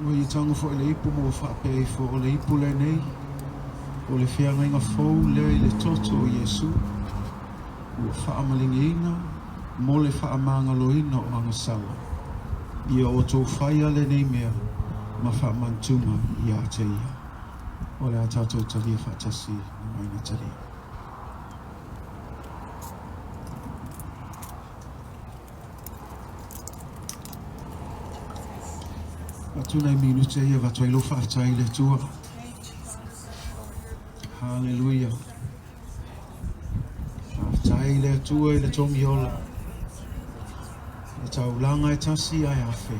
Ua ia tago foi le ipu ma ua faapea ifo, O le ipu lenei, o le feagaiga fou lea i le toto o Iesu, ua faamalieina mo le faamagaloina o agasala. Ia outou faia lenei mea ma faamantuga ia te ia. O le a tatou talia faatasi le uaina talia. Atu nai minute ia avatu ai lou faafetai i le Atua. Haleluia. Faafetai i le Atua i le togi ola. Le taulaga e tasi ae afe.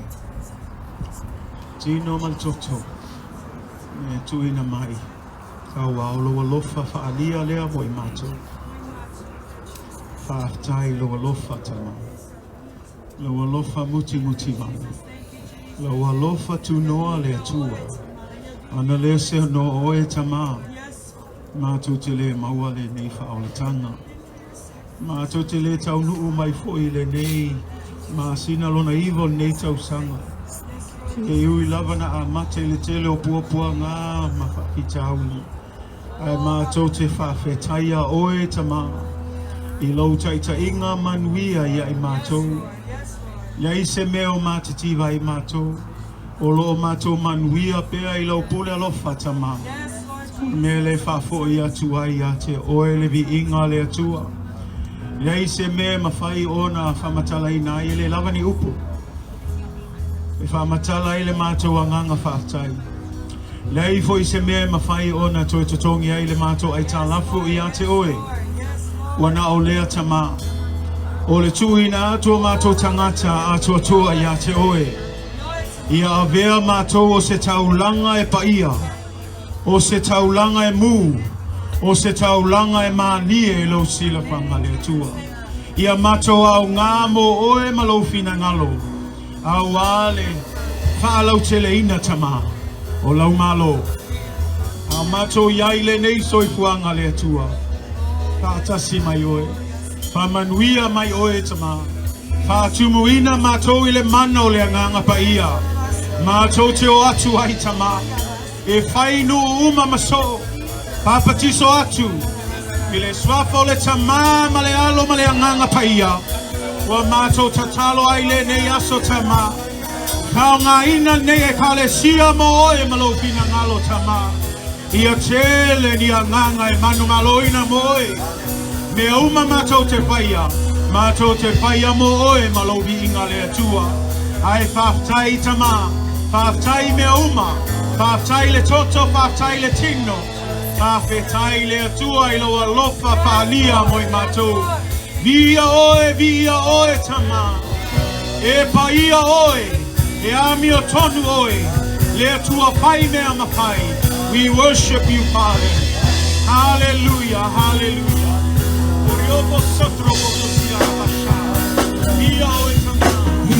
Tino ma le toto. Me tuuina mai. Auā o lou alofa faaalia lea mo i matou. Faafetai i lou alofa Tama. Lou alofa mutimuti vale. Lou alofa tunoa le Atua. Ana le se no oe Tama. Matou te le maua lenei faaolataga. Matou te le taunuu mai foi i lenei masina lona iva o lenei tausaga. E ui lava na amata i le tele o puapuaga ma faafitauli, ae matou te faafetai iā oe, Tama, i lou taitaiga manuia ia i matou. Leai se mea o matitiva ai matou, o lo o matou manuia pea i lau pule alofa, Tama. O le mea lea e faafoi atu ai ia te oe le viiga a le Atua. Leai se mea e mafai ona faamatalaina ai, e le lava ni upu e faamatala ai le matou agaga faafetai. Leai foi se mea e mafai ona toe totogi ai le matou aitalafu ia te oe. Ua na o lea, Tama, o le tuuina atu o matou tagata atoatoa ia te oe. Ia avea matou o se taulaga e paia, o se taulaga e mū, o se taulaga e mālie i lou silafaga le Atua. Ia matou aoga mo oe ma lou finagalo, auā le faalauteleina, Tama, o lau Malo. A o matou i ai lenei soifuaga le Atua, faatasi mai oe. Faamanuia mai oe, Tama. Faatumuina matou i le mana o le Agaga Paia. Matou te o atu ai, Tama, e fai nuu uma ma soo, papatiso atu i le suafa o le Tama ma le Alo ma le Agaga Paia. Ua matou tatalo ai lenei aso, Tama. Faaaogaina lenei Ekalesia mo oe ma lou finagalo, Tama. Ia tele ni agaga e manumaloina mo oe. Mea uma matou te faia, matou te faia mo oe ma lou viiga le Atua. Ae faafetai Tama, faafetai i mea uma, faafetai i le toto, faafetai i le tino, faafetai le Atua i lou alofa faaalia mo i matou. Viia oe, viia oe Tama. E paia oe, e amiotonu oe, le Atua fai mea mafai, We worship you, Father. Hallelujah, hallelujah. Oriobo sotro bokosia rabasha. Ia oe tama.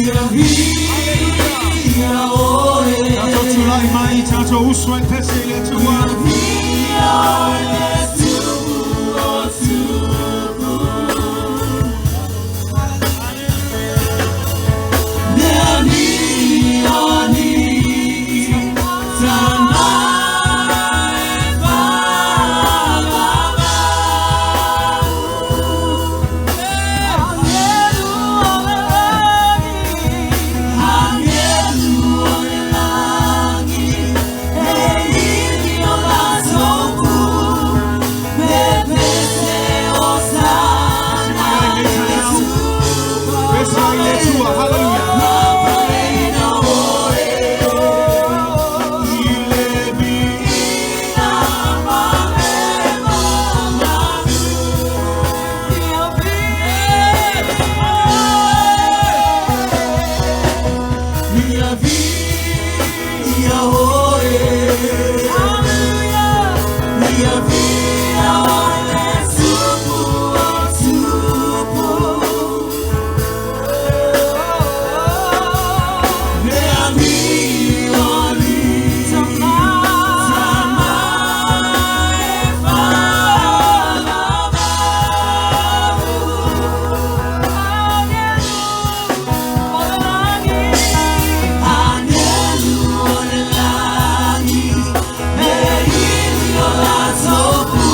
Ia oe. Tatou tulai mai, tatou uso e pese i le Atua. Ia oe le tupu o tupu. Mea ni o ni, tama e whaavavau. Agelu o le lagi, agelu o le lagi, e ili o latou pu, me pese o sana Ai le taeao. Pese ai le Atua. Hallelujah. Mapaeina oe, I le ina ma me mamalu. Ia vi, ia vi, ia oe. Ia vi, ia oe le tupu o tupu. Mea ni o ni, tama e whaavavau. Agelu o le lagi, e ili o latou pu,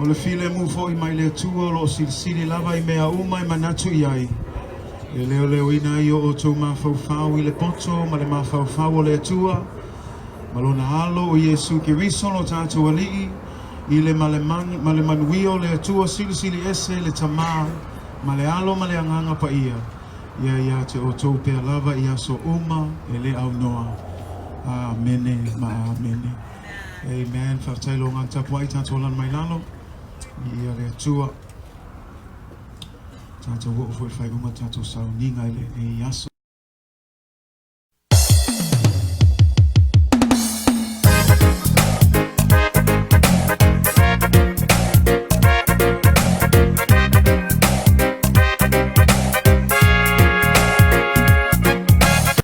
O le filemu foi mai le Atua o lo o silisili lava i mea uma e manatu i ai, e leoleoina ai o outou mafaufau i le poto ma le mafaufau o le Atua, ma lona alo o Iesu Keriso lo tatou Alii, i le ma le, man, ma le manuia o le Atua silisili ese le Tamā, ma le Alo ma le Agaga Paia, ia ia te outou pea lava i aso uma e le aunoa. Amene ma amene. Amen. Faafetai lo ngā tapuai tatou alala mai lalo. Ia le Atua. Tatou oo foi i le faaiuga tatou sauniga i lenei aso.